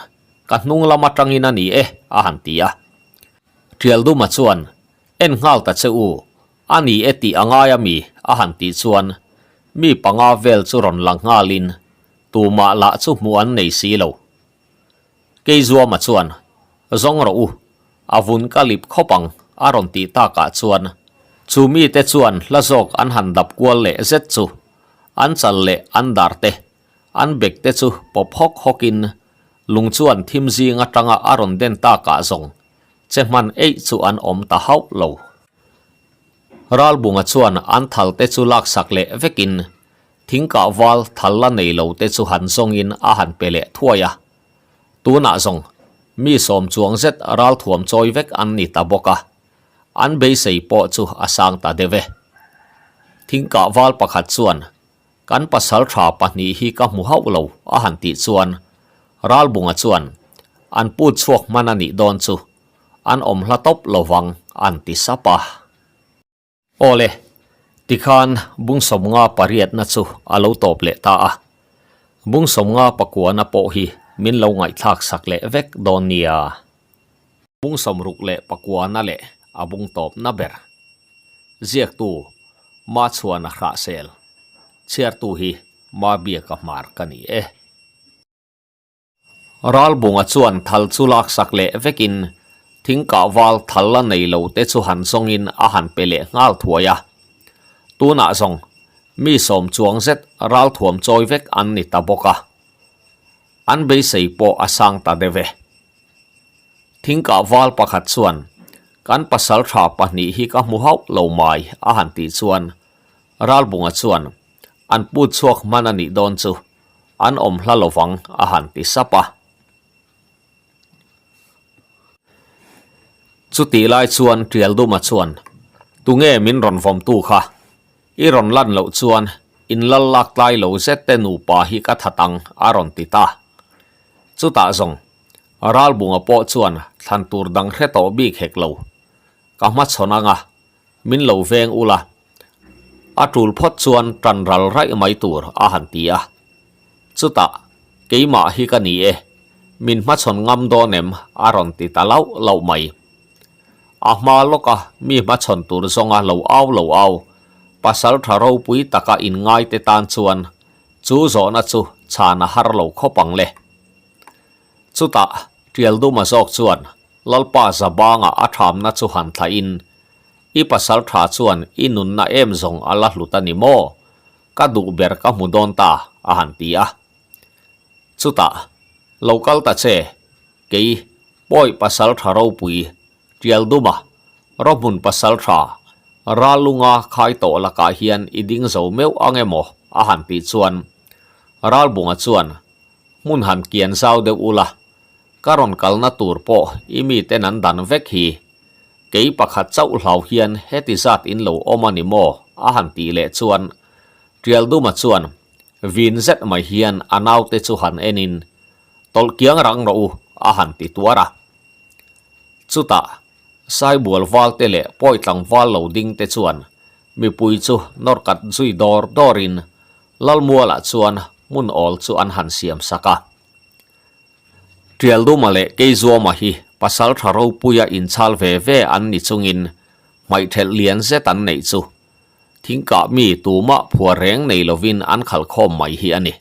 ka hnung lam atangin a ni e a han ti a. Tialduma chuan en nghal ta che u a ni e tih a ngai a mi a han tih chuan mi panga vel chu rawn lang nghalin tumah lah chu hmuh an nei si lo. Keizuama chuan, Zawng rawh u, a vun ka lip khawp ang, a rawn tih takah chuan chu mite chuan hla zawk an han dap kual leh zet chu an chal leh an dar te, an bek te chu pawp hawk hawkin lung chuan thim zing atanga a rawn den takah zawng che hman eih chu an awm ta hauh lo. Ralbunga chuan an thal te chu laksak leh vekin Thingkah val thal la nei lo te chu han zawngin a han pe leh thuai a. Tunah zawng, mi sawm chuang zet ralthuam chawi vek an ni ta bawk a, an beisei pawh chu a sang ta deuh e. Thingkah val pakhat chuan, Kan pasal tha pahnih hi ka hmu hauh lo a han tih chuan, Ralbunga chuan, An put chhuak hman a nih dawn chu, an awm hla tawp lo vang an ti sap a. Awle, tikhan bung sawmnga pariatna chu a lo tawp leh ta a. Bung sawmnga pakuana pawh hi min lo ngaihthlak sak leh vek dawn nia. Bung sawmruk leh pakuana leh a bung tawpna ber. Ziaktu, Machhuana Hrahsel. Chhiartu hi Mabiaka Hmar ka ni e. Ralbunga chuan thal chu laksak leh vekin thingkah val thal la nei lo te chu han zawngin a han pe leh nghal thuai a. Tunah zawng mi sawm chuang zet ralthuam chawi vek an ni ta bawk a. An beisei pawh a sang ta deuh e. Thingkah val pakhat chuan kan pasaltha pahnih hi ka hmu hauh lo mai a han tih chuan Ralbunga chuan an put chhuak hman a nih dawn chu an awm hla lovang a han ti sap a. Chutih lai chuan Tialduma chuan, Tunge min rawn vawmtu kha? I rawn lan loh chuan in lal lak tlai lo zet te nupa hi ka that ang a rawn ti ta. Chutah zawng Ralbunga pawh chuan thlan tur dang hre tawh bik hek lo. Ka hmachhawn anga Min lo veng ula, a tul phawt chuan tan ral raih mai tur a han ti a. Chutah, keimah hi ka ni e, min hmachhawn ngam dawn em a rawn ti ta lauh lauh mai. A hma lawka mi hmachhawn tur zawnga lo au lo au, pasal tha ropui taka inngaite tan chuan chu zawhna chu chhan a har lo khawp ang le. Chutah, Tialduma zawk chuan Lalpa Zabanga a thamna chu han thlahin, I pasal tha chuan i nunna em zawng a la hlut a ni maw? Ka duh ber ka hmu dawn ta, a han ti a. Chutah, Lo kal ta che, kei, pawi pasal tha ropui, Tialduma, Rawhmun pasal tha, Rallunga khai tawh lakah hian i ding zo meuh ang emaw? a han tih chuan Ralbunga chuan, Hmun han kian zau deuh ula, Ka rawn kalna tur pawh i miten an dan vek hi. Kei pakhat chauh hlau hian heti zat in lo awm a ni maw? a han tih leh chuan Tialduma chuan vin zet mai hian a naute chu han enin, Tawlh kiang rang rawh u a han ti tuar a. Chutah Saibual valte leh pawi tlangval lo ding te chuan mipui chu nawr kat zui dawr dawrin Lalmualah chuan hmun awl chu an han siam sak a. Tialduma leh Keizuama hi pasal tha ropuia inchhal ve ve an ni chungin hmaihthelh lian zet an neih chu thingkah mi tumah phuar reng nei lovin an khalh khawm mai hi a ni.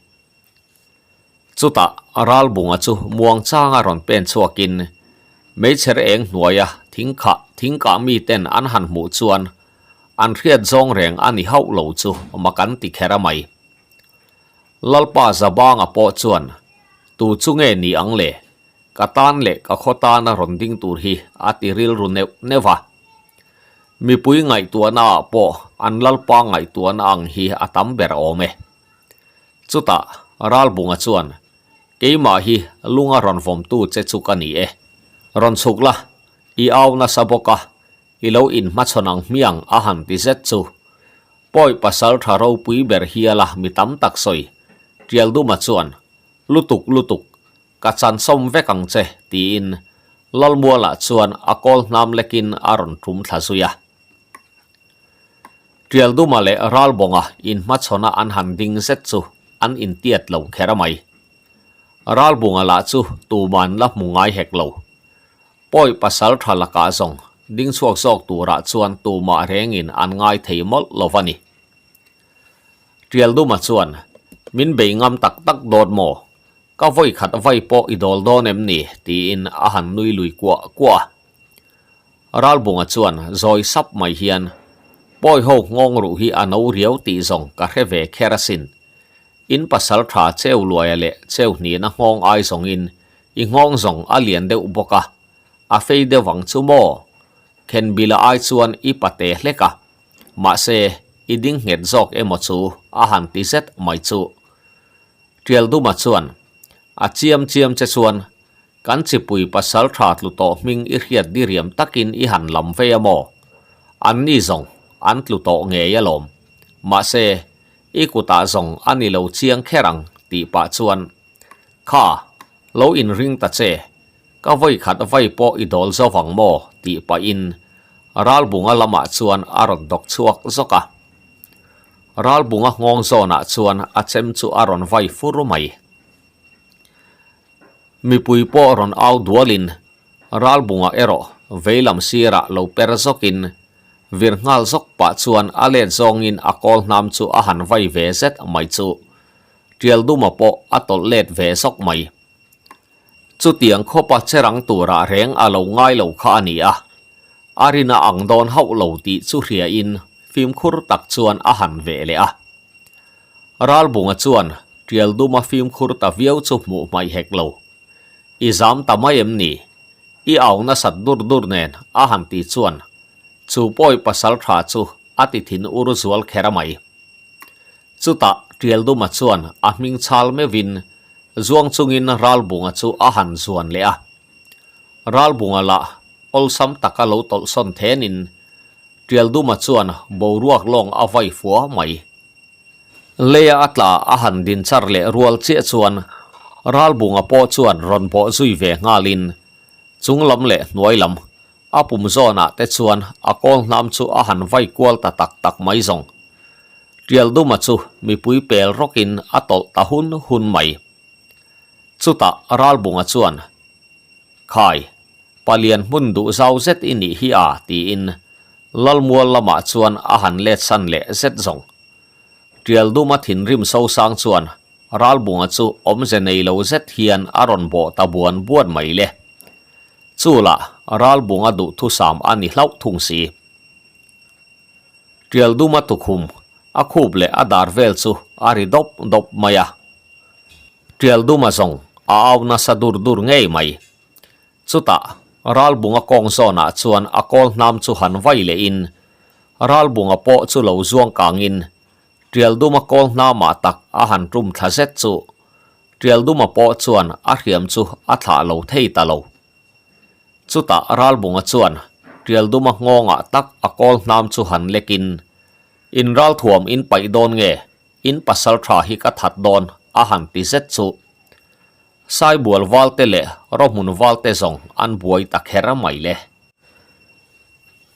Chutah Ralbunga chu muangchanga rawn pen chhuakin meichher eng hnuaia thingkhah thingkah miten an han hmuh chuan an hriat zawng reng a ni hauh lo chu mak an ti kher a mai. Lalpa Zabanga pawh chuan, Tu chu nge ni ang le? Ka tan leh ka khaw tana rawn ding tur hi a ti rilru neuh neuh a. Mipui ngaihtuahna ah pawh an Lalpa ngaihtuahna ang hi a tam ber awm e. Chutah Ralbunga chuan, Keimah hi lunga rawn vawmtu che chu ka ni e. Rawn chhuk la, i au nasa bawk a, i lo inhmachhawn ang hmiang a han ti zet chu. Pawi pasal tha ropui ber hiala mi tam tak sawi, Tialduma chuan, Lutuk lutuk, ka chansawm vek ang che, tiin Lalmualah chuan a kawl hnam lekin a rawn tum thla zui a. Tialduma leh Ralbawnga inhmachhawna an han ding zet chu an intiat lo kher a mai. Ralbunga lah chu tuman la hmu ngai hek lo. Pawi pasal tha lakah zawng ding chhuak zawk turah chuan tumah rengin an ngai thei mawlh lo va ni. Tialduma chuan, Min bei ngam tak tak dawt maw? Ka vawi khat vai pawh i dawl dawn em ni? tiin a han nui lui kuah kuah a. Ralbunga chuan zawi sap mai hian, Pawi ho nghawng ruh hi a no riau tih zawng ka hre ve kher asin. In pasal tha cheu luaia leh cheu hnihna nghawng ai zawngin i nghawng zawng a lian deuh bawk a, a fei deuh ang chu maw? Khenbila ai chuan i pate hlek a, mahse i ding nghet zawk emaw chu a han ti zet mai chu. Tialduma chuan, A chiam chiam che chuan Kan chipui pasal tha tlu tawh hming i hriat diriam takin i han lam vei a maw? An ni zawng an tlu tawh ngei alawm. Mahse, i kutah zawng a ni lo chiang kher ang tih pah chuan, Kha, lo inring ta che, ka vawi khat vai pawh i dawl zo vang maw? tih pahin Ralbunga lamah chuan a rawn dawk chhuak zawk a. Ralbunga nghawng zawnah chuan a chem chu a rawn vai fur mai. Mipui pawh rawn au dualin Ralbunga erawh veilam sirah lo per zawkin vir nghal zawk pah chuan a let zawngin a kawl hnam chu a han vai ve zet mai chu. Tialduma pawh a tawlh let ve zawk mai. Chutiang khawpa che rang turah reng a lo ngai lo kha a ni a, a rina ang dawn hauh lo tih chu hriain fimkhur tak chuan a han veh leh a. Ralbunga chuan Tialduma fimkhur ta viau chu hmuh hmaih hek lo. I zam ta mai em ni? I au nasat dur dur nen a han ti chuan chu pawi pasal tha chu a ti thin ur zual kher a mai. Chutah Tialduma chuan a hming chhal meuhin zuang chungin Ralbunga chu a han zuan leh a. Ralbunga lah awlsam taka lo tawlhsawn thenin Tialduma chuan boruak lawng a vai fua mai. Leia a tla a han din char leh rual chiah chuan Ralbunga pawh chuan rawn bawh zui ve nghalin chung lam leh hnuai lam a pum zawnah te chuan a kawl hnam chu a han vai kual ta tak tak mai zawng. Tialduma chu mipui pel rawkin a tawlh ta hun hun mai. Chutah Ralbunga chuan, Khai, palian hmun duh zau zet i nih hi a, tiin Lalmual lamah chuan a han let san leh zet zawng. Tialduma thinrim sosang chuan Ralbunga chu awmze nei lo zet hian a rawn bawh ta buan buan mai le. Chu lah Ralbunga duhthusam a ni hlauh thung si. Tialduma tukhum a khup leh a dar vel chu a ri dawp dawp mai a. Tialduma zawng a au nasa dur dur ngei mai. Chutah, Ralbunga kawng zawnah chuan a kawl hnam chu han vai lehin, Ralbunga pawh chu lo zuang kangin, Tialduma kawl hnamah tak a han tum thla zet chu. Tialduma pawh chuan a hriam chu a thlah lo thei ta lo. Chutah Ralbunga chuan Tialduma nghawngah tak a kawl hnam chu han lekin, In ralthuam in paih dawn nge, in pasal tha hi ka that dawn a han ti zet chu. Saibual valte leh rawhmun valte zawng an buai ta kher mai le.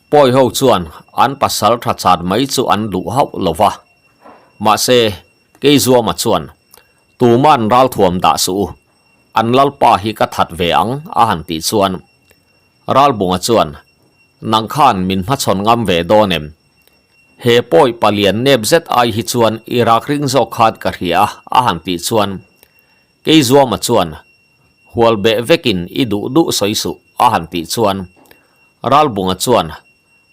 Pawi ho chuan an pasal tha chan mai chu an duh hauh lo va. Mahse, Keizuama chuan, Tuman ralthuam dah suh u, an lalpa hi ka that ve ang a han tih chuan Ralbunga chuan, Nang khan min hmachhawn ngam ve dawn em? He pawi palian nep zet ai hi chuan i rak ring zawk khan ka hria a a han tih chuan Keizuama chuan, Hual beh vekin i duh duh sawi suh, a han tih chuan Ralbunga chuan,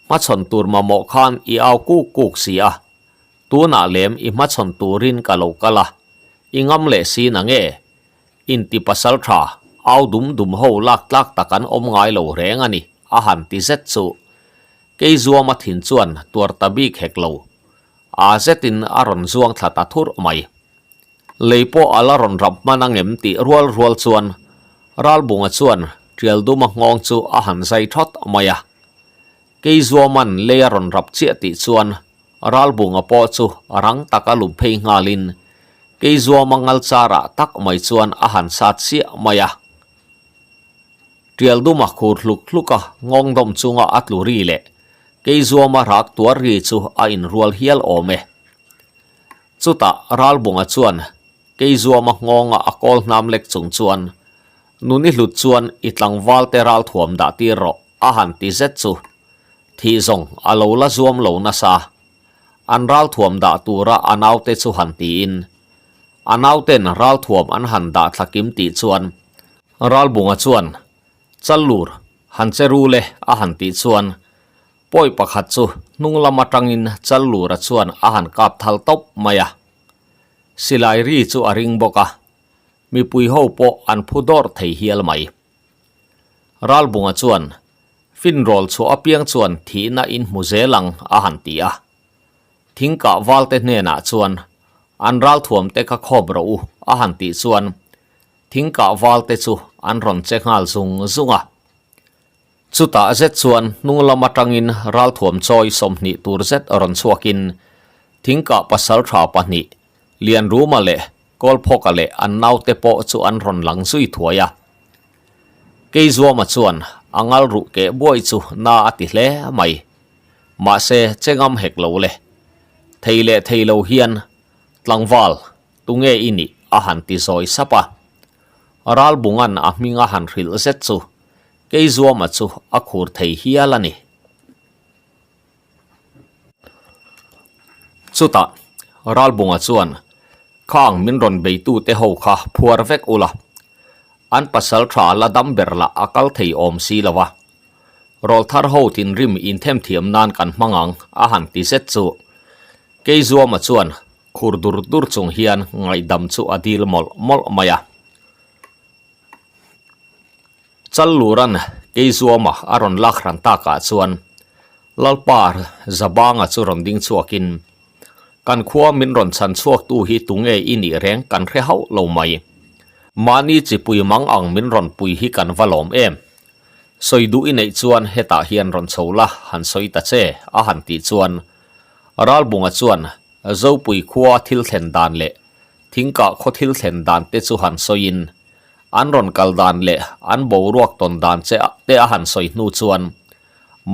Hmachhawn tur mamawh khan i au kuk kuk si a, tunah lem i hmachhawn turin ka lo kal a, i ngam leh si na nge? Inti pasal tha, au dum dum ho lak tlak tak an awm ngai lo reng a ni, a han ti zet chu. Keizuama thin chuan tuar ta bik hek lo. A zetin a rawn zuang thla ta thurh mai. Lei pawh a la rawn rap hman ang em tih rual rual chuan Ralbunga chuan Tialduma nghawng chu a han zai thawt mai a. Keizuaman lei a rawn rap chiah tih chuan Ralbunga pawh chu rang taka lup phei nghalin Keizuama ngal charah tak mai chuan a han sat chiah mai a. Tialduma khur hluk hluk a nghawng dawm chunga a tlu ri leh Keizuama rak tuar ri chu a inrual hial awm e. Chutah Ralbunga chuan Keizuama nghawnga a kawl hnam lek chung chuan, Nun i hlut chuan i tlangvalte ralthuam dah tir rawh, a han ti zet chu. Thih zawng a lo la zuam lo nasa. An ralthuam dah tura a naute chu han tiin, a nauten ralthuam an han dah thla kim tih chuan Ralbunga chuan, Challur, han che ru le, a han tih chuan Pawi pakhat chu hnung lam atangin Challura chuan a han kap thal tawp mai a. Silai ri chu a ring bawk a, mipui ho pawh an phu dawrh thei hial mai. Ralbunga chuan finrawl chhuah apiang chuan thihna in hmu zel ang a han ti a. Thingkah valte hnenah chuan an ralthuam te kha khawp rawh u a han tih chuan thingkah valte chu an rawn che nghal zung zung a. Chutah zet chuan hnung lam atangin ralthuam chawi 20 tur zet rawn chhuakin thingkah pasal tha pahnih, Lianruma leh Kawlphawka leh an naute pawh chu an rawn lang zui thuai a. Keizuama chuan a ngal ruh keh buai chu na a ti hle mai. Mahse chengam hek lo le. Thei leh thei lo hian tlangval tunge i nih a han ti zawi sap a. Ralbunga'n a hming a han hrilh zet chu Keizuama chu a khur thei hial a ni. Chutah Ralbunga chuan Khang min rawn beitute ho kha phuar vek ula, an pasal tha la dam ber lah a kal thei awm si lo a. Rawlthar ho thinrim inthemthiam nan kan hmang ang a han ti zet chu. Keizuama chuan khur dur dur chung hian ngaihdam chu a dil mawlh mawlh mai a. Challuran Keizuama a rawn lak hran takah chuan Lalpa Zabanga chu rawn ding chhuakin, Kan khua min rawn chhan chhuaktu hi tunge i nih reng kan hre hauh lo mai. Mahni chipui mang ang min rawn pui hi kan va lawm em? Sawi duh i neih chuan hetah hian rawn chho la han sawi ta che a han tih chuan Ralbunga chuan Zopui khua thil thlen dan leh Thingkah khaw thil thlen dan te chu han sawiin an rawn kal dan leh an boruak tawn dan che te a han sawi hnu chuan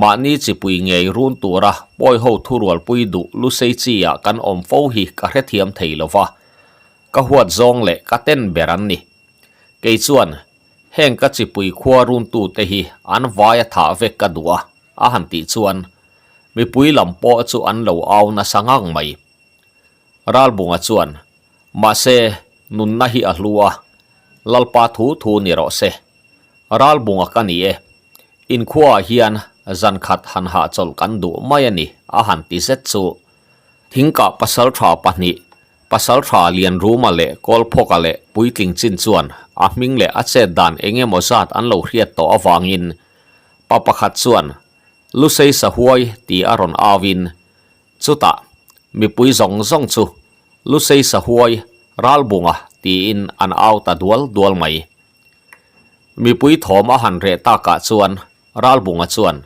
mahni chipui ngei run tura pawiho thurualpui duh lusei chi ah kan awm fo hi ka hrethiam thei lova, ka huat zawng leh ka ten ber an ni. Kei chuan heng ka chipui khua runtute hi an vai a thah vek ka duh a, a han tih chuan mipui lam pawh chu an lo au nasa ngang mai. Ralbunga chuan, Mahse, nunna hi a hlu a, Lalpa thu thu ni rawh se. Ralbunga ka ni e, inkhuaah hian zan khat han hahchawlh kan duh mai a ni, a han ti zet chu. Thingkah pasaltha pahnih, pasaltha Lianruma leh Kawlphawka leh puitling chin chuan a hming leh a chet dan eng emaw zat an lo hriat tawh avangin pa pakhat chuan Lusei Sahuai ti a rawn auin Chutah, mipui zawng zawng chu Lusei Sahuai Ralbunga tiin an au ta dual dual mai. Mipui thawm a han reh takah chuan Ralbunga chuan,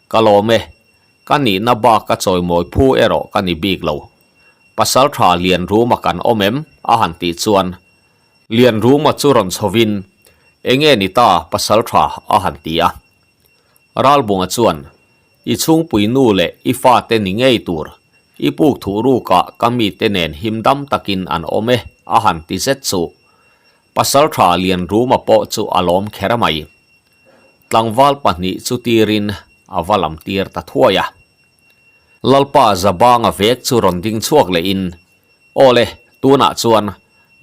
Ka lawm e, ka nihna bak ka chawimawi phu erawh ka ni bik lo. Pasaltha Lianruma kan awm em? a han tih chuan Lianruma chu rawn chhovin, Enge ni ta Pasaltha? a han ti a. Ralbunga chuan, I chhungpui nu leh i fate ni ngei tur, i puk thuh rukah ka mite nen him dam takin an awm e, a han ti zet chu. Pasaltha Lianruma pawh chu a lawm kher mai. Tlangval pahnih chu tirin a va lam tir ta thuai a. Lalpa Zabanga vek chu rawn ding chhuak lehin, Aw le, tunah chuan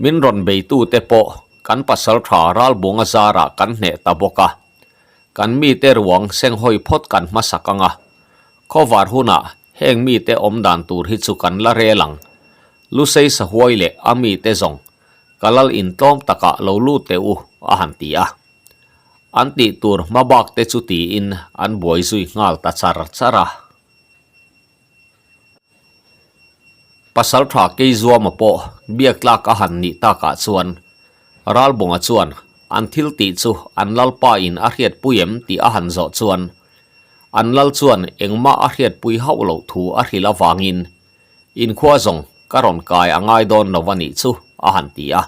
min rawn beitute pawh kan pasaltha Ralbunga zarah kan hneh ta bawk a. Kan mite ruang senghawi phawt kan hmasak ang a. Khawvar hunah heng mite awm dan tur hi chu kan la rel ang. Lusei sahuai leh a mite zawng ka lal intlawm takah lo lut teh u, a han ti a. An tih tur hmabak te chu tiin an buai zui nghal ta char char a. Pasaltha Keizuama pawh biak tlak a han nih takah chuan Ralbunga chuan an thil tih chu an lalpa in a hriatpui em tih a han zawh chuan an lal chuan engmah a hriatpui hauh loh thu a hrilh avangin inkhua zawng ka rawn kai a ngai dawn lo a nih chu a han ti a.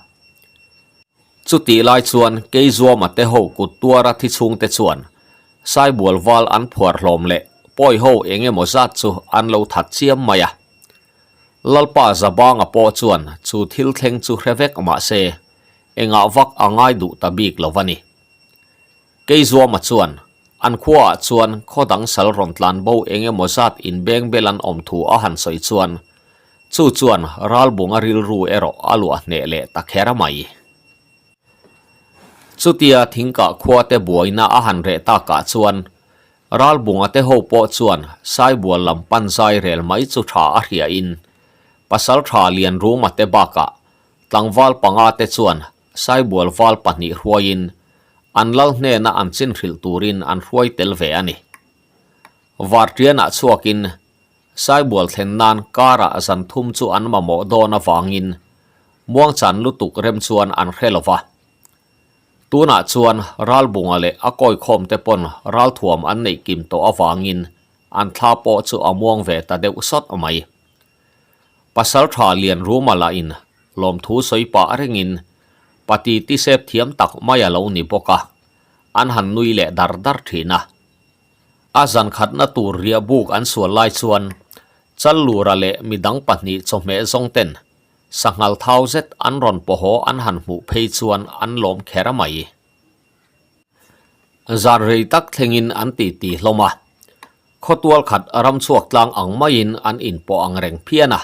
Chutih lai chuan Keizuama te ho kut tuara thi chhungte chuan Saibual val an phuar hlawm leh pawi ho eng emaw zat chu an lo that chiam mai a. Lalpa Zabanga pawh chuan chu thil thleng chu hre vek mah se engah vak a ngai duh ta bik lo a ni. Keizuama chuan an khuaah chuan khaw dang sal rawn tlan bo eng emaw zat inbeng bel an awm thu a han sawi chuan chu chuan Ralbunga rilru erawh a luah hneh leh ta kher mai. Chutia thingkah khuate buaina a han reh takah chuan Ralbunga te ho pawh chuan Saibual lam pan zai rel mai chu tha a hriain Pasaltha Lianruma te bakah tlangval panga te chuan Saibual val pahnih hruaiin an lal hnena an chin hrilh turin an hruai tel ve a ni. Vartianah chhuakin Saibual thlen nan karah zan thum chu an mamawh dawn avangin muangchan lutuk rem chuan an hre lo va. Tunah chuan Ralbunga leh a kawikhawmte pawn ralthuam an neih kim tawh avangin an thla pawh chu a muang ve ta deuh sawt mai. Pasaltha Lianruma lahin lawmthu sawi pah rengin pati tisep thiam tak mai a lo ni bawk a, an han nui leh dar dar thin a. A zan khatna tur riah buk an sual lai chuan Challura leh midang pahnih chawhmeh zawng ten sanghal thau zet an rawn pawhaw an han hmuh phei chuan an lawm kher mai. Zan rei tak thlengin an titi hlawm a, khawtual khat ramchhuak tlang ang maiin an inpawh ang reng phian a.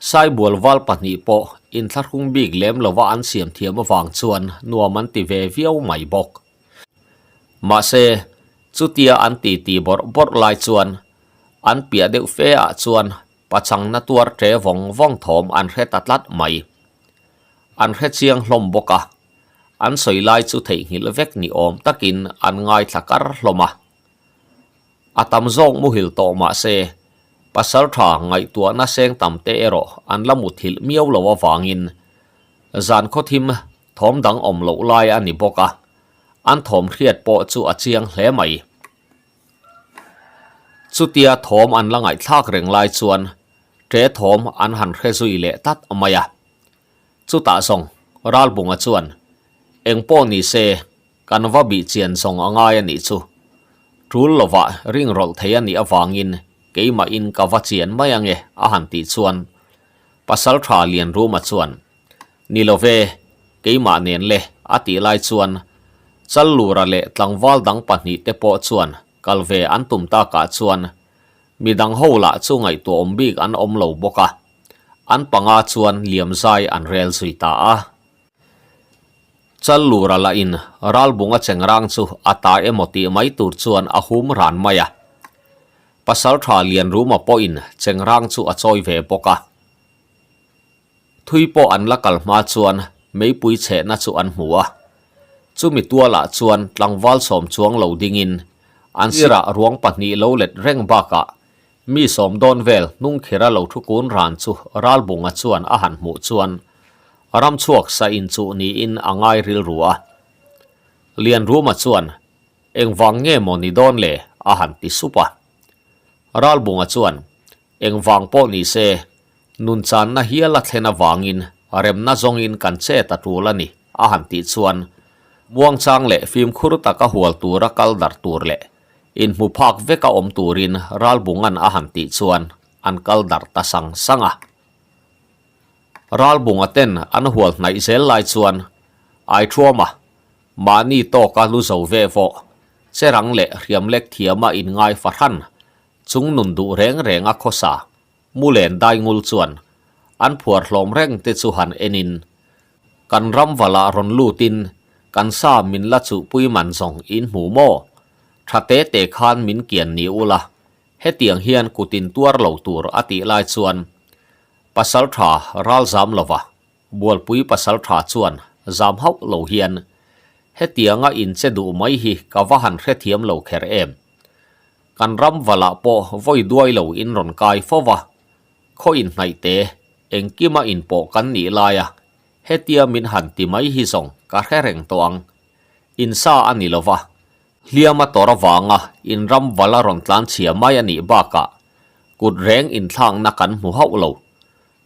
Saibual val pahnih pawh inthlahrung bik lem lova an siam thiam avang chuan nuam an ti ve viau mai bawk. Mahse, chutia an titi bawrh bawrh lai chuan an piah deuh fe ah chuan pachangna tuar ṭe vawng vawng thawm an hre ta tlat mai. An hre chiang hlawm bawk a, an sawi lai chu theihnghilh vek ni awm takin an ngaithla kar hlawm a. A tam zawk muhil tawh mah se, pasal tha ngaihtuahna seng tam te erawh an la muthilh miau lo avangin zan khawthim thawm dang awm loh lai a ni bawk a, an thawm hriat pawh chu a chiang hle mai. Chutia thawm an la ngaihthlak reng lai chuan ṭe thawm an han hre zui leh tlat mai a. Chutah zawng Ralbunga chuan engpawh ni se Kan va bih chian zawng a ngai a nih chu. Tul lovah ring rawlh thei a nih avangin keimahin ka va chian mai ange a han tih chuan Pasal tha Lianruma chuan Ni lo ve, keimah nen le a tih lai chuan Challura leh tlangval dang pahnihte pawh chuan kal ve an tum takah chuan midang ho lah chu ngaihtuahawm bik an awm lo bawk a, an panga chuan liamzai an rel zui ta a. Challura lah in Ralbunga chengrang chu a ta emaw tih mai tur chuan a hum ran mai a. Pasaltha Lianruma pawhin chengrang chu a chawi ve bawk a. Thui pawh an la kal hma chuan meipui chhehna chu an hmu a. Chumi tualah chuan tlangval sawm chuang lo dingin an sirah ruang pahnih lo let reng bakah mi sawm dawn vel hnungkhira lo thu kun ran chu Ralbunga chuan a han hmuh chuan ram chhuak sa inchuh niin a ngai rilru a. Lianruma chuan, Engvang nge maw ni dawn le? a han ti sup a. Ralbunga chuan, Engvang pawh ni se, nunchanna hial a thlen avangin remna zawngin kan chet a tul a ni, a han tih chuan muangchang leh fimkhur taka hual tura kal darh tur leh inhmu phak veka awm turin Ralbunga'n a han tih chuan an kal darh ta sang sang a. Ralbunga ten an hual hnaih zel lai chuan Aithuama mahni tawka lu zo ve vawh cherang leh hriamlek thiama inngai fahran chung nun duh reng renga khawsa Mulen Daingul chuan an phuar hlawm reng te chu han enin kan ram vala rawn lutin kan sa min la chuhpui man zawng in hmu maw? Tha te te khan min kian ni ula hetiang hian kutin tuar lo tur a tih lai chuan Pasal tha ral zam lova, Bualpui pasal tha chuan zam hauh lo hian, Hetianga in che duh mai hi ka va han hrethiam lo kher em. Kan ram valah pawh vawi duai lo in rawn kai fo va, khaw inhnaih te, engkima inpawh kan nih laia hetia min han ti mai hi zawng ka hre reng tawh ang. In sa a ni lova, hliam a tawr avanga in ram vala rawn tlan chhia mai a nih bakah Kut reng inthlakna kan hmu hauh lo.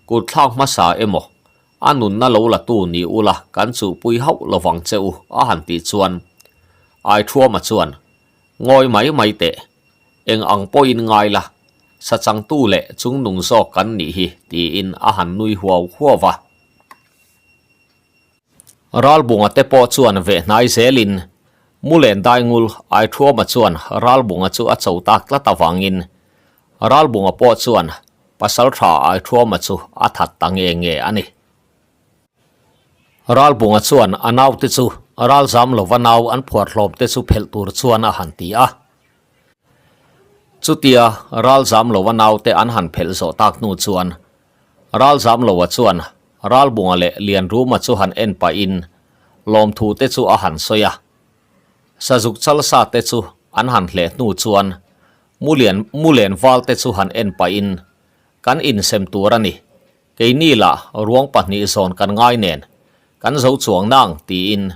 Kut thlak hmasa emaw, a nunna lo la tu ni ula kan chuhpui hauh lovang che u a han tih chuan Aithuama chuan, Ngawi mai mai teh, eng ang pawhin ngai la, sachangtu leh chungnung zawk kan nih hi tiin a han nui huau huau va. Ralbunga te pawh chuan veh hnai zelin Mulen Daingul Aithuama chuan Ralbunga chu a cho tak tlat avangin Ralbunga pawh chuan Pasaltha Aithuama chu a that ta nge nge a ni. Ralbunga chuan a naute chu ralzam lova nau an phuar hlawm te chu phelh tur chuan a han ti a. Chutia ralzam lova naute an han phelh zawh tak hnu chuan Ralzam loa chuan Ralbunga leh Lianruma chu han en pahin lawmthu te chu a han sawi a. Sazuk chalsa te chu an han hleh hnu chuan Mulian Mulen val te chu han en pahin kan insem tur a ni, keini lah ruang pahnih zawn kan ngai nen kan zo chuang nang tiin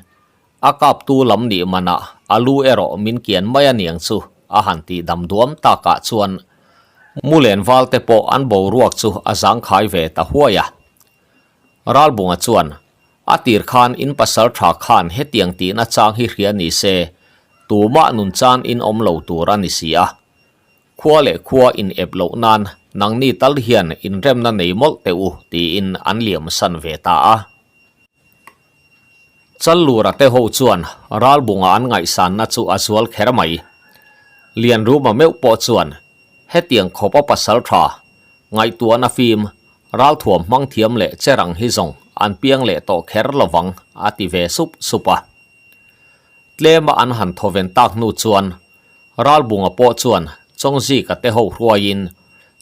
a kaptu lam nih manah a lu erawh min kian mai a niang chu a han tih dam duam takah chuan Mulen val te pawh an boruak chu a zangkhai ve ta huai a. Ralbunga chuan, A tir khan in pasal tha khan hetiang tihna chang hi hria ni se, tumah nun chan in awm lo tur a ni si a. Khua leh khua in ep loh nan nangni tal hian inremna nei mawlh teh u tiin an liam san ve ta a. Challura te ho chuan Ralbunga an ngaihsanna chu a zual kher mai. Lianruma meuh pawh chuan hetiang khawpa pasal tha, ngaihtuahna fim, Ralthuam hmang thiam leh che rang hi zawng an piang leh tawh kher lovang a ti ve sup sup a. Tlema an han thawven tak hnu chuan Ralbunga pawh chuan Chawngzika te ho hruaiin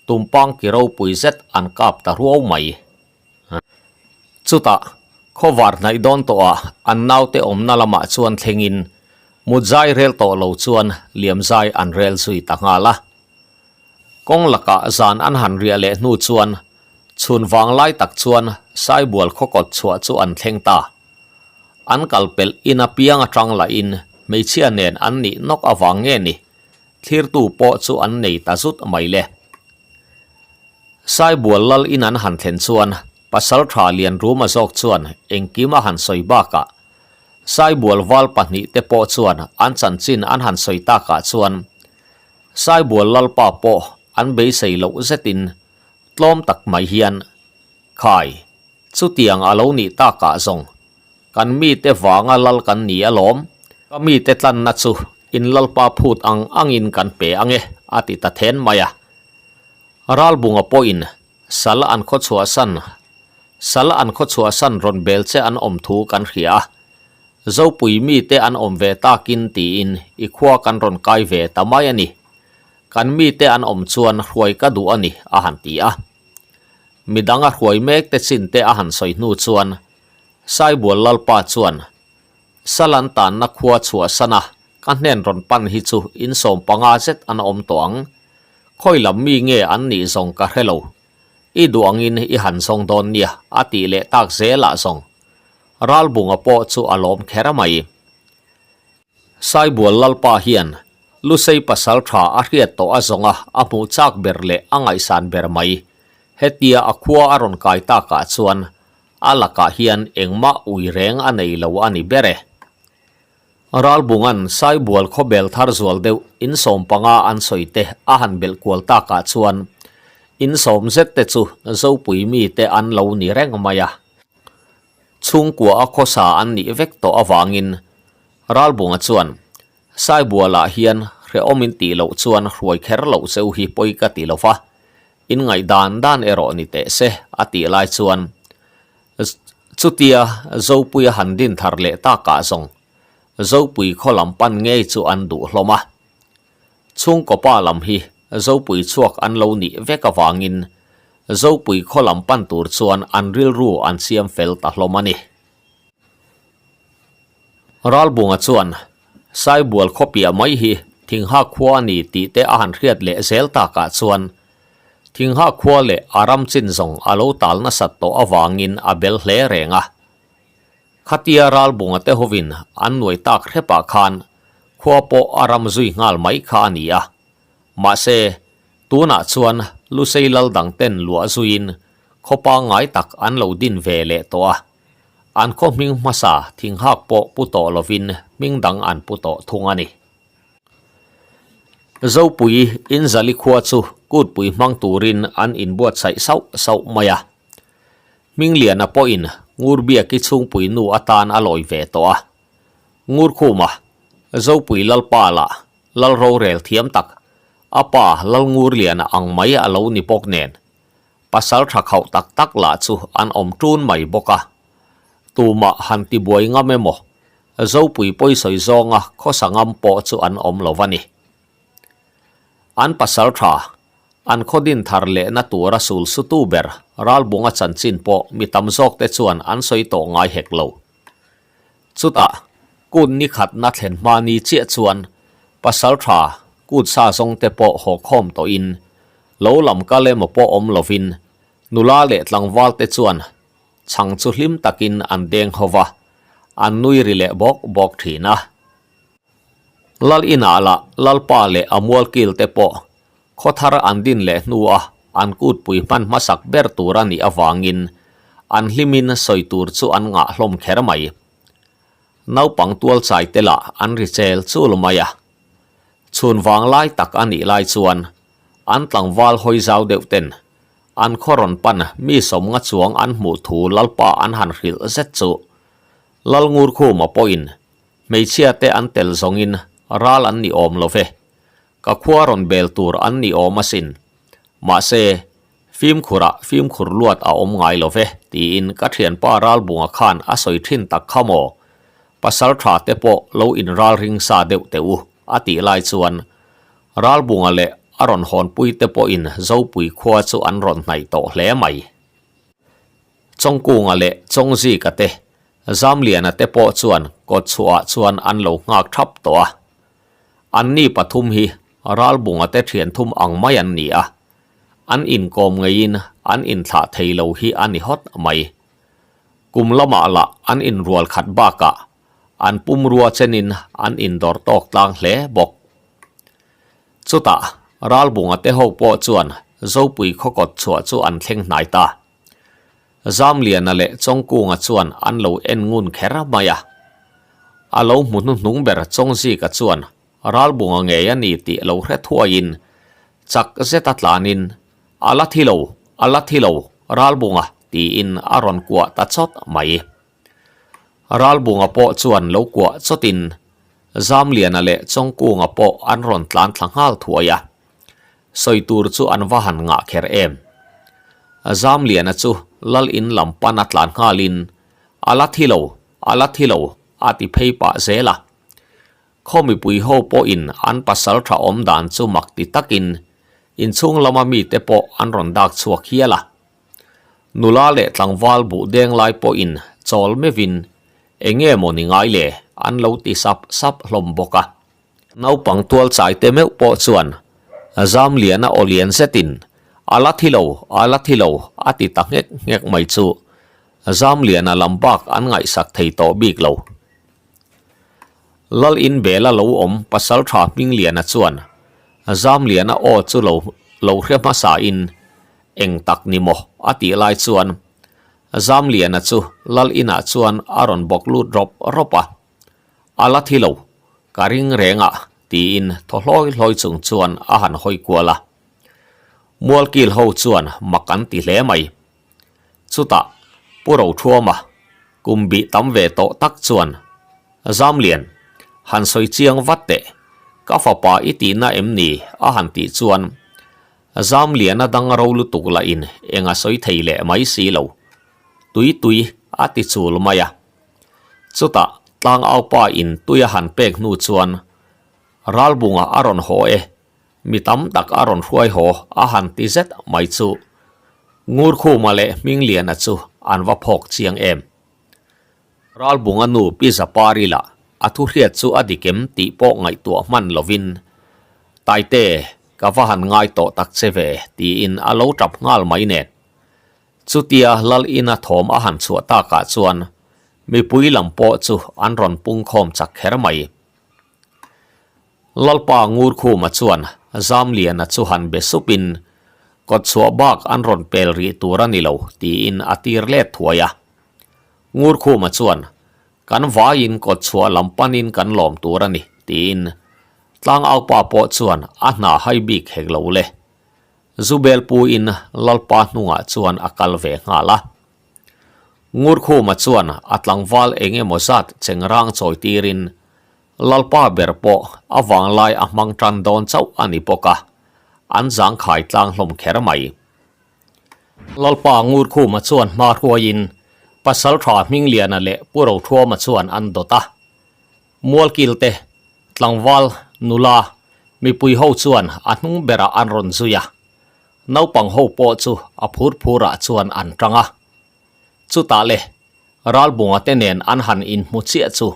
Tumpang ki ropui zet an kap ta ruau mai. Chutah khawvar hnaih dawn tawhah an naute awmna lamah chuan thlengin mutzai rel tawh lo chuan liamzai an rel zui ta nghal a. Kawng lakah zan an han riah leh hnu chuan chhun vang lai tak chuan Saibual khaw kawt chhuah chu an thleng ta. An kal pelh in apiang atang lahin hmeichhia nen an nih nawk avang nge ni thlirtu pawh chu an nei ta zut mai le. Saibual lal in an han thlen chuan pasal tha Lianruma zawk chuan engkim a han sawi bakah Saibual val pahnihte pawh chuan an chanchin an han sawi takah chuan Saibual lalpa pawh an beisei loh zetin tlawm tak mai hian Khai, chutiang a lo nih takah zawng kan mite vanga lal kan ni alawm, ka mite tlanna chu in lalpa phut ang angin kan pe ange a ti ta then mai a. Ralbunga pawhin sal an khaw chhuahsan sal an khaw chhuahsan rawn bel che an awm thu kan hria a, Zopui mite an awm ve takin tiin i khua kan rawn kai ve ta mai a ni. Kan mite an awm chuan hruai ka duh a ni a han ti a. Midang a hruai mek te chin te a han sawi hnu chuan Saibual Lalpa chuan Sal an tanna khua chhuahsan a ka hnen rawn pan hi chu insawm panga zet an awm tawh ang. Khawi lam mi nge an nih zawng ka hre lo. I duh angin i han zawng dawn nia a tih leh tak zelah zawng. Ralbunga pawh chu a lawm kher mai. Saibual Lalpa hian Lusei pasal tha a hriat tawh a zawnga a hmuh chak ber leh a ngaihsan ber mai. Hetia a khua a rawn kai takah chuan a lakah hian engmah ui reng a nei lo a ni ber e. Ralbunga'n Saibual khawbel thar zual deuh insawm panga an sawi te a han belh kual takah chuan insawm zet te chu Zopui mite an lo ni reng mai a. Chhungkua a khawsa an nih vek tawh avangin Ralbunga chuan Saibualah hian hrehawm in tih loh chuan hruai kher loh cheu hi pawi ka ti lo va, in ngaih dan dan erawh ni teh se a tih lai chuan Chutia Zopuia han din thar leh takah zawng Zopui khaw lam pan ngei chu an duh hlawm a. Chhungkaw pa lam hi Zopui chhuak an lo nih vek avangin Zopui khaw lam pan tur chuan an rilru an siam fel ta hlawm a ni. Ralbunga chuan Saibual khawpiah mai hi Thingha khua a ni tih te a han hriat leh zel takah chuan Thingha khua leh a ram chin zawng a lo tal nasat tawh avangin a bel hle reng a. Khatia Ralbunga te hovin an nuai tak hrepah khan khua pawh a ram zui nghal mai kha a ni a. Mahse, tunah chuan Lusei lal dang ten luah zuiin khaw pangngai tak an lo din ve leh tawh a. An khaw hming hmasa Thinghak pawh pu tawh lovin hming dang an pu tawh thung a ni. Zopui Inzali khua chu kutpui hmang turin an inbuatsaih sauh sauh mai a. Hmingliana pawhin Ngurbiaki chhungpui nu atan a lawi ve tawh a. Ngurkhuma, Zopui Lalpa lah Lal rorel thiam tak, a pa Lal Ngurliana ang mai a lo ni bawk nen, pasal tha khauh tak tak lah chu an awm ṭun mai bawk a. Tumah han tibuai ngam emaw, Zopui pawisawi zawnga khawsa ngam pawh chu an awm lo a ni. An pasal tha, an khaw din thar lehna tura sul sutu ber Ralbunga chanchin pawh mi tam zawkte chuan an sawi tawh ngai hek lo. Chutah, kut ni khatna thlen hma ni chiah chuan pasal tha kut sa zawngte pawh haw khawm tawhin lo lam kal emaw pawh awm lovin nula leh tlangvalte chuan Chhang chu hlim takin an deng ho va, an nui ri leh bawk bawk thin a. Lal inah lah Lalpa leh a mualkil te pawh khaw thar an din leh hnua an kutpui hman hmasak ber tur a nih avangin an hlimin sawi tur chu an ngah hlawm kher mai. Naupang tualchai te lah an ri chel chul mai a. Chhun vanglai tak a nih lai chuan an tlangval hawi zau deuh ten An khaw rawn pan mi sawmnga chuang an hmuh thu Lalpa an han hrilh zet chu Lalngurkhuma pawhin hmeichhia te an tel zawngin ral an ni awm lo ve, ka khua rawn bel tur an ni awm asin. Mahse, Fimkhurah fimkhur luat a awm ngai lo ve, tiin ka thianpa Ralbunga khan a sawi thin tak kha maw? Pasal tha te pawh lo inralring sa deuh teh u, a tih lai chuan Ralbunga leh a rawn hawnpui te pawhin Zopui khua chu an rawn hnaih tawh hle mai. Chawngkunga leh Chawngzika te, Zamliana te pawh chuan kawtchhuahah chuan an lo nghak thap tawh a. Anni pathum hi Ralbunga te thian thum ang mai an ni a, an inkawm ngeiin an inthlah thei lo hi a ni hawt mai. Kum lamah lah an inrual khat bakah an pumrua chenin an indawr tawk tlang hle bawk. Chutah Ralbunga te ho pawh chuan Zopui khawkawt chhuah chu an thleng hnai ta. Zamliana leh Chawngkunga chuan an lo en ngun kher mai a. A lo hmu hnuhnung ber Chawngzika chuan Ralbunga ngei a ni tih lo hre thuaiin chak zeta tlanin, A la thi lo, a la thi lo, Ralbunga tiin a rawn kuah ta chawt mai. Ralbunga pawh chuan lo kuah chawtin Zamliana leh Chawngkunga pawh an rawn tlan thla nghal thuai a. Sawi tur chu an va han ngah kher em. Zamliana chu Lal in lam pana tlan nghalin, A la thi lo, a la thi lo, a ti phei pah zel a. Khaw mipui ho pawhin an pasal tha awm dan chu mak ti takin inchhung lama mite pawh an rawn dak chhuak hial a. Nula leh tlangval buh deng lai pawhin chawl meuhin eng nge maw ni ngai le an lo ti sap sap hlawm bawk a. Naupang tual chai te meuh pawh chuan Zamliana aw lian zetin a la thi lo, a la thi lo a ti ta nghek nghek mai chu Zamliana lam bak an ngaihsak thei tawh bik lo. Lal in bela lo awm pasal tha Hmingliana chuan Zamliana aw chu lo lo hre hmasa in eng tak ni maw a tih lai chuan Zamliana chu Lal inah chuan a rawn bawk lut rawp rawp a, a la thi lo ka ring reng a tiin thaw hlawi hlawi chung chuan a han hawi kual a. Mualkil ho chuan mak an ti hle mai. Chutah Pu Rothuama kum bih tam ve tawh tak chuan, Zamlian, han sawi chiang vat teh, ka fapa i tihna em ni? a han tih chuan Zamliana dang ro lutuk lahin eng a sawi thei leh mai si lo. Tui tui a ti chul mai a. Chutah tlangaupa in tui a han pek hnu chuan Ralbunga a rawn haw e, Mi tam tak a rawn hruai haw a han ti zet mai chu Ngurkhuma leh Hmingliana chu an va phawk chiang em. Ralbunga nu Pi Zapari lah a thu hriat chu a dik em tih pawh ngaihtuah hman lovin Taite, ka va han ngai tawh tak che ve tiin a lo tap nghal mai nen. Chutia Lal ina thawm a han chhuah takah chuan mipui lam pawh chu an rawn pungkhawm chak kher mai. Lalpa Ngurkhuma chuan Zamliana chu han be supin, Kawtchhuah bak an rawn pel rih tur a ni lo, tiin a tir let thuai a. Ngurkhuma chuan, Kan vaiin kawtchhuah lam panin kan lawm tur a ni, tiin Tlangaupa pawh chuan a hna hai bik hek lo le. Zubel puin Lalpa hnungah chuan a kal ve nghal a. Ngurkhuma chuan a tlangval eng emaw zat chengrang chawi tirin Lalpa ber pawh a vanglai a hmang tan dawn chauh a ni bawk a, an zangkhai tlang hlawm kher mai. Lalpa Ngurkhuma chuan hma hruaiin Pasaltha Hmingliana leh Pu Rothuama chuan an dawt a. Mualkil te, tlangval, nula, mipui ho chuan a hnung berah an rawn zui a. Naupang ho pawh chu a phur phurah chuan an tang a. Chutah le, Ralbunga te nen an han inhmu chiah chu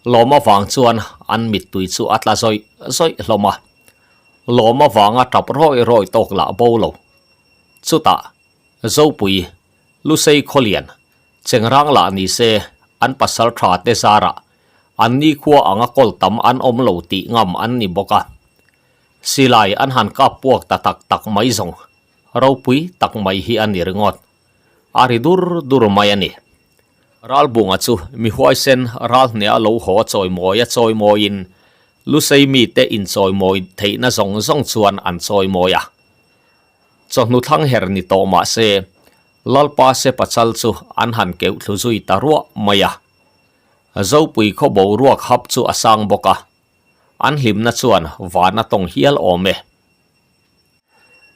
lawm avang chuan an mittui chu a tla zawih zawih hlawm a. Lawm avanga tap rawih rawih tawk lah bo lo. Chutah, Zopui, Lusei Khawlian, Chengrang lah ni se an pasal tha te zarah an nikhua anga kawl tam an awm lo tih ngam an ni bawk a. Silai an han kap puak ta tak tak mai zawng ropui tak mai hi a ni ringawt. A ri dur dur mai a ni. Ralbunga chu mi huaisen ral hneh a lo haw chawimawi a chawimawiin Lusei mite inchawimawi theihna zawng zawng chuan an chawimawi a. Chawhnu thlang her ni tawh mah se Lalpa Sepa chal chu an han keuh thlu zui ta ruah mai a. Zopui khaw boruak hap chu a sang bawk a, an hlimna chuan van a tawng hial awm e.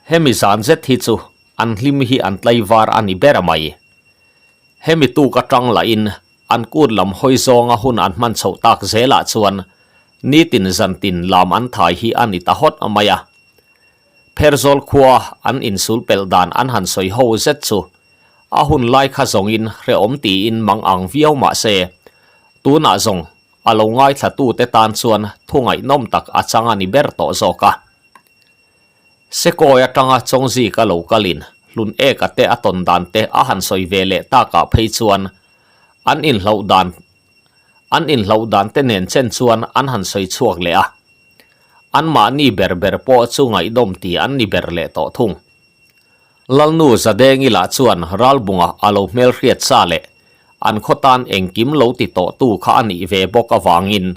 Hemi zan zet hi chu. an hlim hi an tlaivar a ni ber mai. Hemi tuk atang lahin an kut lam hawi zawnga hun an hman chhoh tak zelah chuan nitin zantin lam an thai hi a ni ta hawt mai a. Pherzawl khua an insul pelh dan an han sawi ho zet chu a hun lai kha zawngin hrehawm tiin mang ang viau mah se, tunah zawng a lo ngaithlatute tan chuan thu ngaihnawm tak a chang a ni ber tawh zawk a. Sekawi atanga Chawngzika lo kalin hlun eka te a tawn dan te a han sawi ve leh takah phei chuan an inhloh dan an inhloh dan te nen chen chuan an han sawi chhuak leh a. Anmahni ber ber pawh chu ngaihdawm ti an ni ber leh tawh thung. Lalnu Zadengi lah chuan Ralbunga a lo hmelhriat sa leh an khaw tan engkim lo ti tawhtu kha a nih ve bawk avangin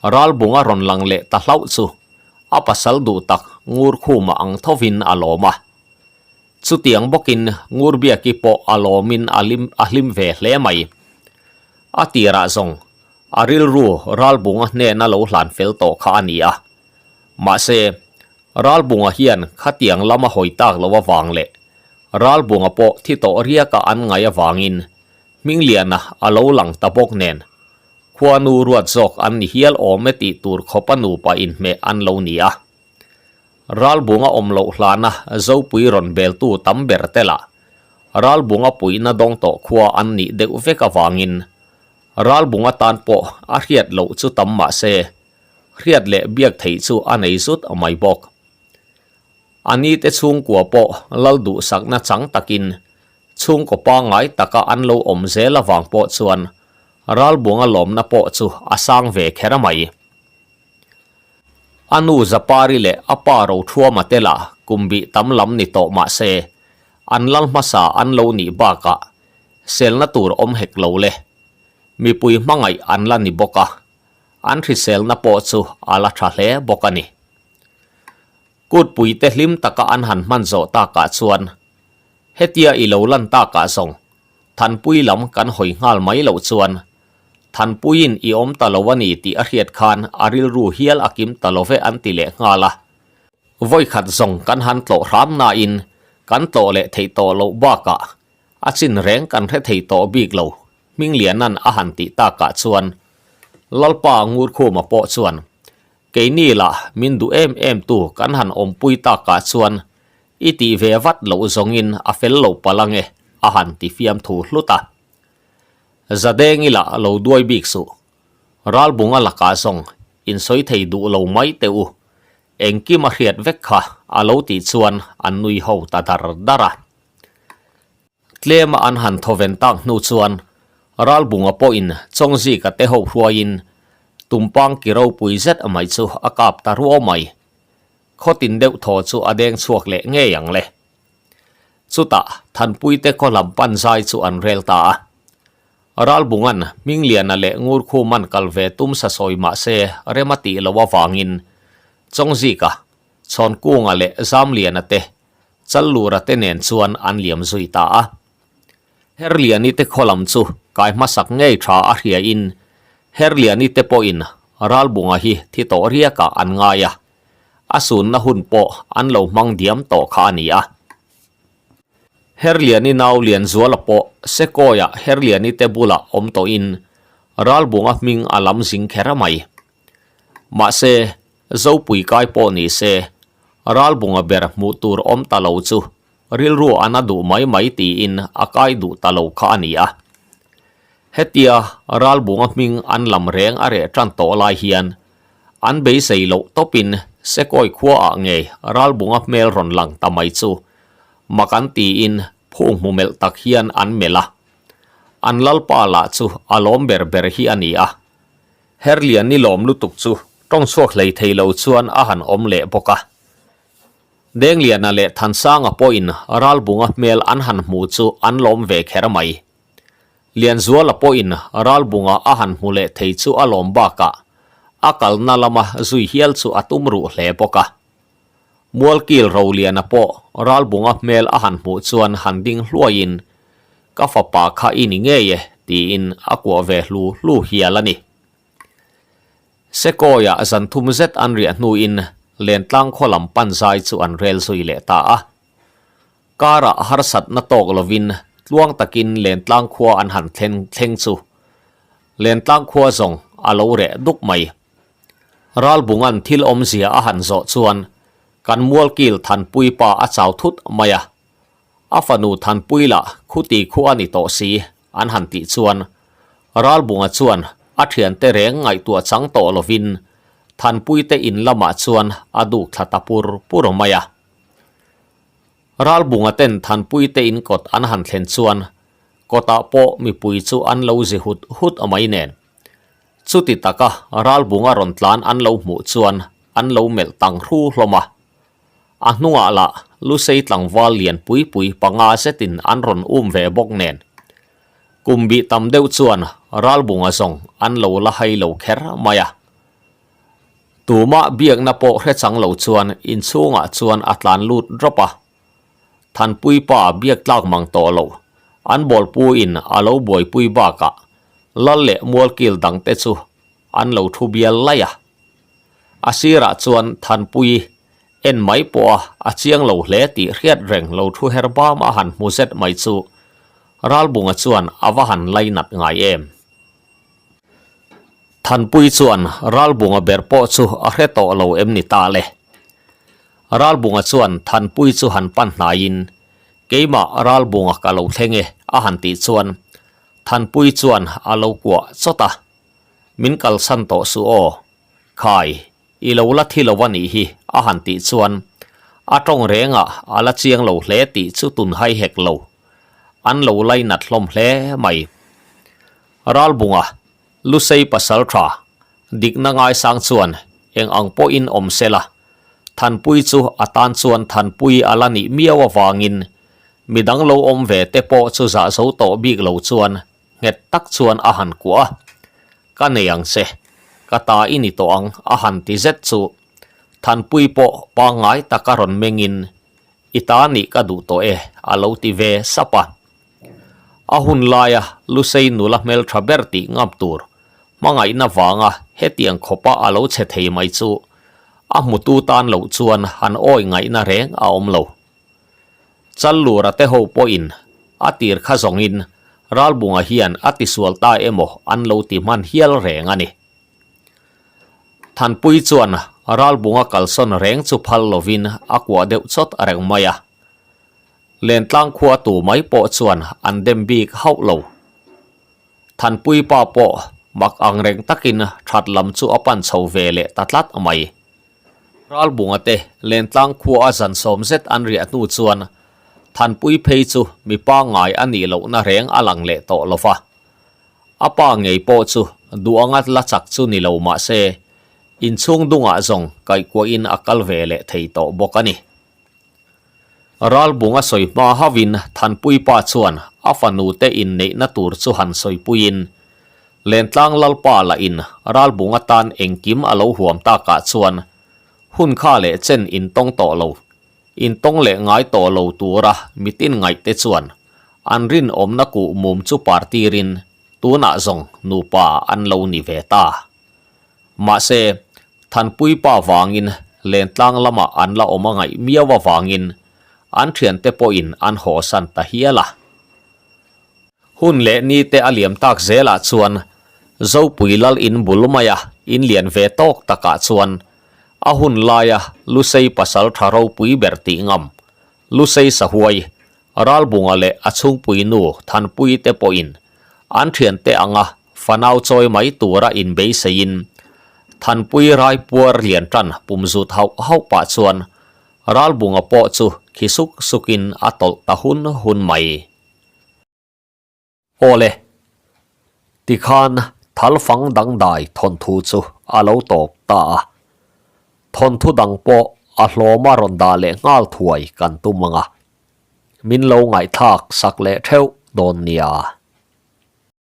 Ralbunga rawn lang leh ta hlauh chu a pasal duh tak Ngurkhuma ang thovin a lawm a. Chutiang bawkin Ngurbiaki pawh a lawmin a lim a hlim ve hle mai. A tirah zawng a rilru Ralbunga hnena lo hlan fel tawh kha a ni a. Mahse, Ralbunga hian khatiang lama hawi tak lo avang leh Ralbunga pawh thi tawh riaka an ngaih avangin Hmingliana a lo lang ta bawk nen Khuanu ruat zawk an ni hial awm e tih tur khawpa nupa inhmeh an lo ni a. Ralbunga awm loh hlana Zopui rawn beltu tam ber te lah Ralbunga puihna dawng tawh khua an nih deuh vek avangin Ralbunga tan pawh a hriat loh chu tam mah se hriat leh biak theih chu a nei zut mai bawk. A nite chhungkua pawh lal duhsakna chang takin Chhungkaw pangngai taka an lo awm zel avang pawh chuan Ralbuanga lawmna pawh chu a sang ve kher mai. A nu Zapari leh a pa Rothuama te lah kum bih tam lam ni tawh mah se, an lal hmasa an lo nih bakah selna tur awm hek lo le. Mipui hmangaih an la ni bawk a, an hriselna pawh chu a la tha hle bawk a ni. Kutpuite hlim taka an han hman zawh takah chuan Hetia i lo lan takah zawng Thanpui lam kan hawi nghal mai loh chuan Thanpuiin i awm ta lo a ni tih a hriat khan a rilru hial a kim ta lo ve an ti leh nghal a. Vawikhat zawng kan han tlawh hram nain kan tlawh leh theih tawh loh bakah a chin reng kan hre thei tawh bik lo Hminglianan a han tih takah chuan Lalpa Ngurkhuma pawh chuan Keini lah min duh em em tu kan han awmpui takah chuan i tih ve vat loh zawngin a fel lo palh ange a han ti fiam thu hlut a. Zadengi lah lo duai bik suh. Ralbunga lakah zawng insawi thei duh lo mai teh u. Engkim a hriat vek kha a lo tih chuan an nui ho ta dar dar a. Tlema an han thawven tak hnu chuan Ralbunga pawhin Chawngzika te ho hruaiin Tumpang ki ropui zet mai chu a kap ta ruau mai. Khawtin deuh thaw chu a deng chhuak leh ngei ang le. Chutah Thanpuite khaw lam pan zai chu an rel ta a. Ralbunga'n Hmingliana leh Ngurkhuma'n kal ve tum sa sawi mah se rem a tih loh avangin Chawngzika, Chhawnkunga leh Zamliana te Challura te nen chuan an liam zui ta a. Herliani te khaw lam chu kai hmasak ngei tha a hriain Herliani te pawhin Ralbunga hi thi tawh riakah an ngai a, a sunna hun pawh an lo hmang diam tawh kha a ni a. Herliani nau Lianzuala pawh Sekawiah Herliani te bulah awm tawhin Ralbunga hming a lam zing kher mai. Mahse, Zopui kai pawh ni se, Ralbunga ber hmuh tur awm ta lo chu rilru a na duh mai mai tiin a kai duh ta lo kha a ni a. Hetia Ralbunga hming an lam reng a reh tan tawh lai hian an beisei loh tawpin Sekawi khuaah ngei Ralbunga hmel rawn lang ta mai chu mak an tiin phung hmu melh tak hian an melh a. An lalpa lah chu a lawm ber ber hi a ni a. Herlian ni lawm lutuk chu tawng chhuak hlei thei lo chuan a han awm leh bawk a. Dengliana leh Thansanga pawhin Ralbunga hmel an han hmu chu an lawm ve kher mai. Lianzuala pawhin Ralbunga a han hmu leh thei chu a lawm bakah a kalna lama zui hial chu a tum ruh hle bawk a. Mualkil Roliana pawh Ralbunga hmel a han hmuh chuan han ding hluaiin, Ka fapa kha i ni ngei e, tiin a kuah ve hlu hlu hial a ni. Sekawiah zan thum zet an riah hnuin Lentlang khaw lam pan zai chu an rel zui leh ta a. Karah harsatna tawk lovin tluang takin Lentlang khua an han thleng thleng chu. Lentlang khua zawng a lo reh duk mai. Ralbunga'n thil awmzia a han zawh chuan kan mualkil Thanpui pa a chau thut mai a. A fanu Thanpui lah khuti khu a ni tawh si an han tih chuan Ralbunga chuan a thiante reng ngaihtuah chang tawh lovin Thanpui te in lamah chuan a duk thla ta pur pur mai a. Ralbunga ten Thanpui te in kawt an han thlen chuan kawtah pawh mipui chu an lo zi hut hut mai nen. Chuti taka Ralbunga rawn tlan an lo hmuh chuan an lo melh tang hru hlawm a. A hnungah lah Lusei tlangval lian pui pui panga zetin an rawn um ve bawk nen. Kum bih tam deuh chuan Ralbunga zawng an lo la hai lo kher mai a. Tumah biakna pawh hre chang lo chuan inchhungah chuan a tlan lut rawp a. Thanpui pa biak tlak mang tawh lo, an bawlpu in a lo buaipui bakah Lal leh Mualkil dangte chu an lo thu bial laih a. A sirah chuan Thanpui en mai pawha a chiang lo hle tih hriat reng lo thu her bam a han hmu zet mai chu Ralbunga chuan a va han lainat ngai em. Thanpui chuan Ralbunga ber pawh chu a hre tawh lo em ni ta le. Ralbunga chuan Thanpui chu han pan hnaiin Keimah Ralbunga ka lo thleng e a han tih chuan Thanpui chuan a lo kuah chawt a. Min kalsan tawh suh aw. Khai, i lo la thi lo a nih hi, a han tih chuan a tawng rengah a la chiang lo hle tih chu tun hai hek lo. An lo lainat hlawm hle mai. Ralbunga, Lusei pasal tha, dikna ngaisang chuan eng ang pawhin awm se la, Thanpui chu a tan chuan Thanpui a la nih miau avangin midang lo awm ve te pawh chu zah zo tawh bik lo chuan nghet tak chuan a han kuah a, Ka nei ang che, ka ta i ni tawh ang a han ti zet chu Thanpui pawh pangngai taka rawn mengin I ta nih ka duh tawh e a lo ti ve sap a. A hun laia Lusei nula hmeltha ber tih ngam tur hmangaihna vanga hetiang khawpa a lo che thei mai chu a hmutu tan loh chuan han awi ngaihna reng a awm lo. Challura te ho pawhin a tir kha zawngin Ralbunga hian a tisual ta emaw an lo ti hman hial reng a ni. Thanpui chuan Ralbunga kalsawn reng chu phal lovin a kuah deuh chawt reng mai a. Lentlang khua tu mai pawh chuan an dem bik hauh lo. Thanpui pa pawh mak ang reng takin that lam chu a pan chho ve leh ta tlat mai. Ralbunga te Lentlang khua a zan sawm zet an riah hnu chuan Thanpui phei chu mi pangngai a nih lohna reng a lang leh tawh lo va. A pa ngei pawh chu duh anga la chak chu ni lo mah se inchhung dungah zawng kaihkuahin a kal ve leh thei tawh bawk a ni. Ralbunga sawi hma hauhin Thanpui pa chuan a fanu te inneihna tur chu han sawipuiin Lentlang Lalpa lah in Ralbunga tan engkim a lo huam takah chuan hun kha leh chen intawng tawh lo, intawng leh ngai tawh lo tura mitin ngaih te chuan an rinawmna kuh mum chu partirin tunah zawng nupa an lo ni ve ta. Mahse, Thanpui pa vangin Lentlang lamah an la awm a ngaih miau avangin an thiante pawhin an hawsan ta hial a. Hun leh ni te a liam tak zelah chuan Zopui lal in bul maia in lian ve tawk takah chuan a hun laia Lusei pasal tha ropui ber tih ngam Lusei sahuai Ralbunga leh a chhungpui nu Thanpui te pawhin an thiante anga fanau chawi mai tura inbeiseiin Thanpui raipuar lian tan pum zut hauh hauh pah chuan Ralbunga pawh chu khi suk sukin a tawlh ta hun hun mai. Awle, tikhan thalfang dangdai thawnthu chu a lo tawp ta a, thawnthu dang pawh a hlawma rawn dah leh nghal thuai kan tum ang a, min lo ngaihthlak sak leh theuh dawn nia.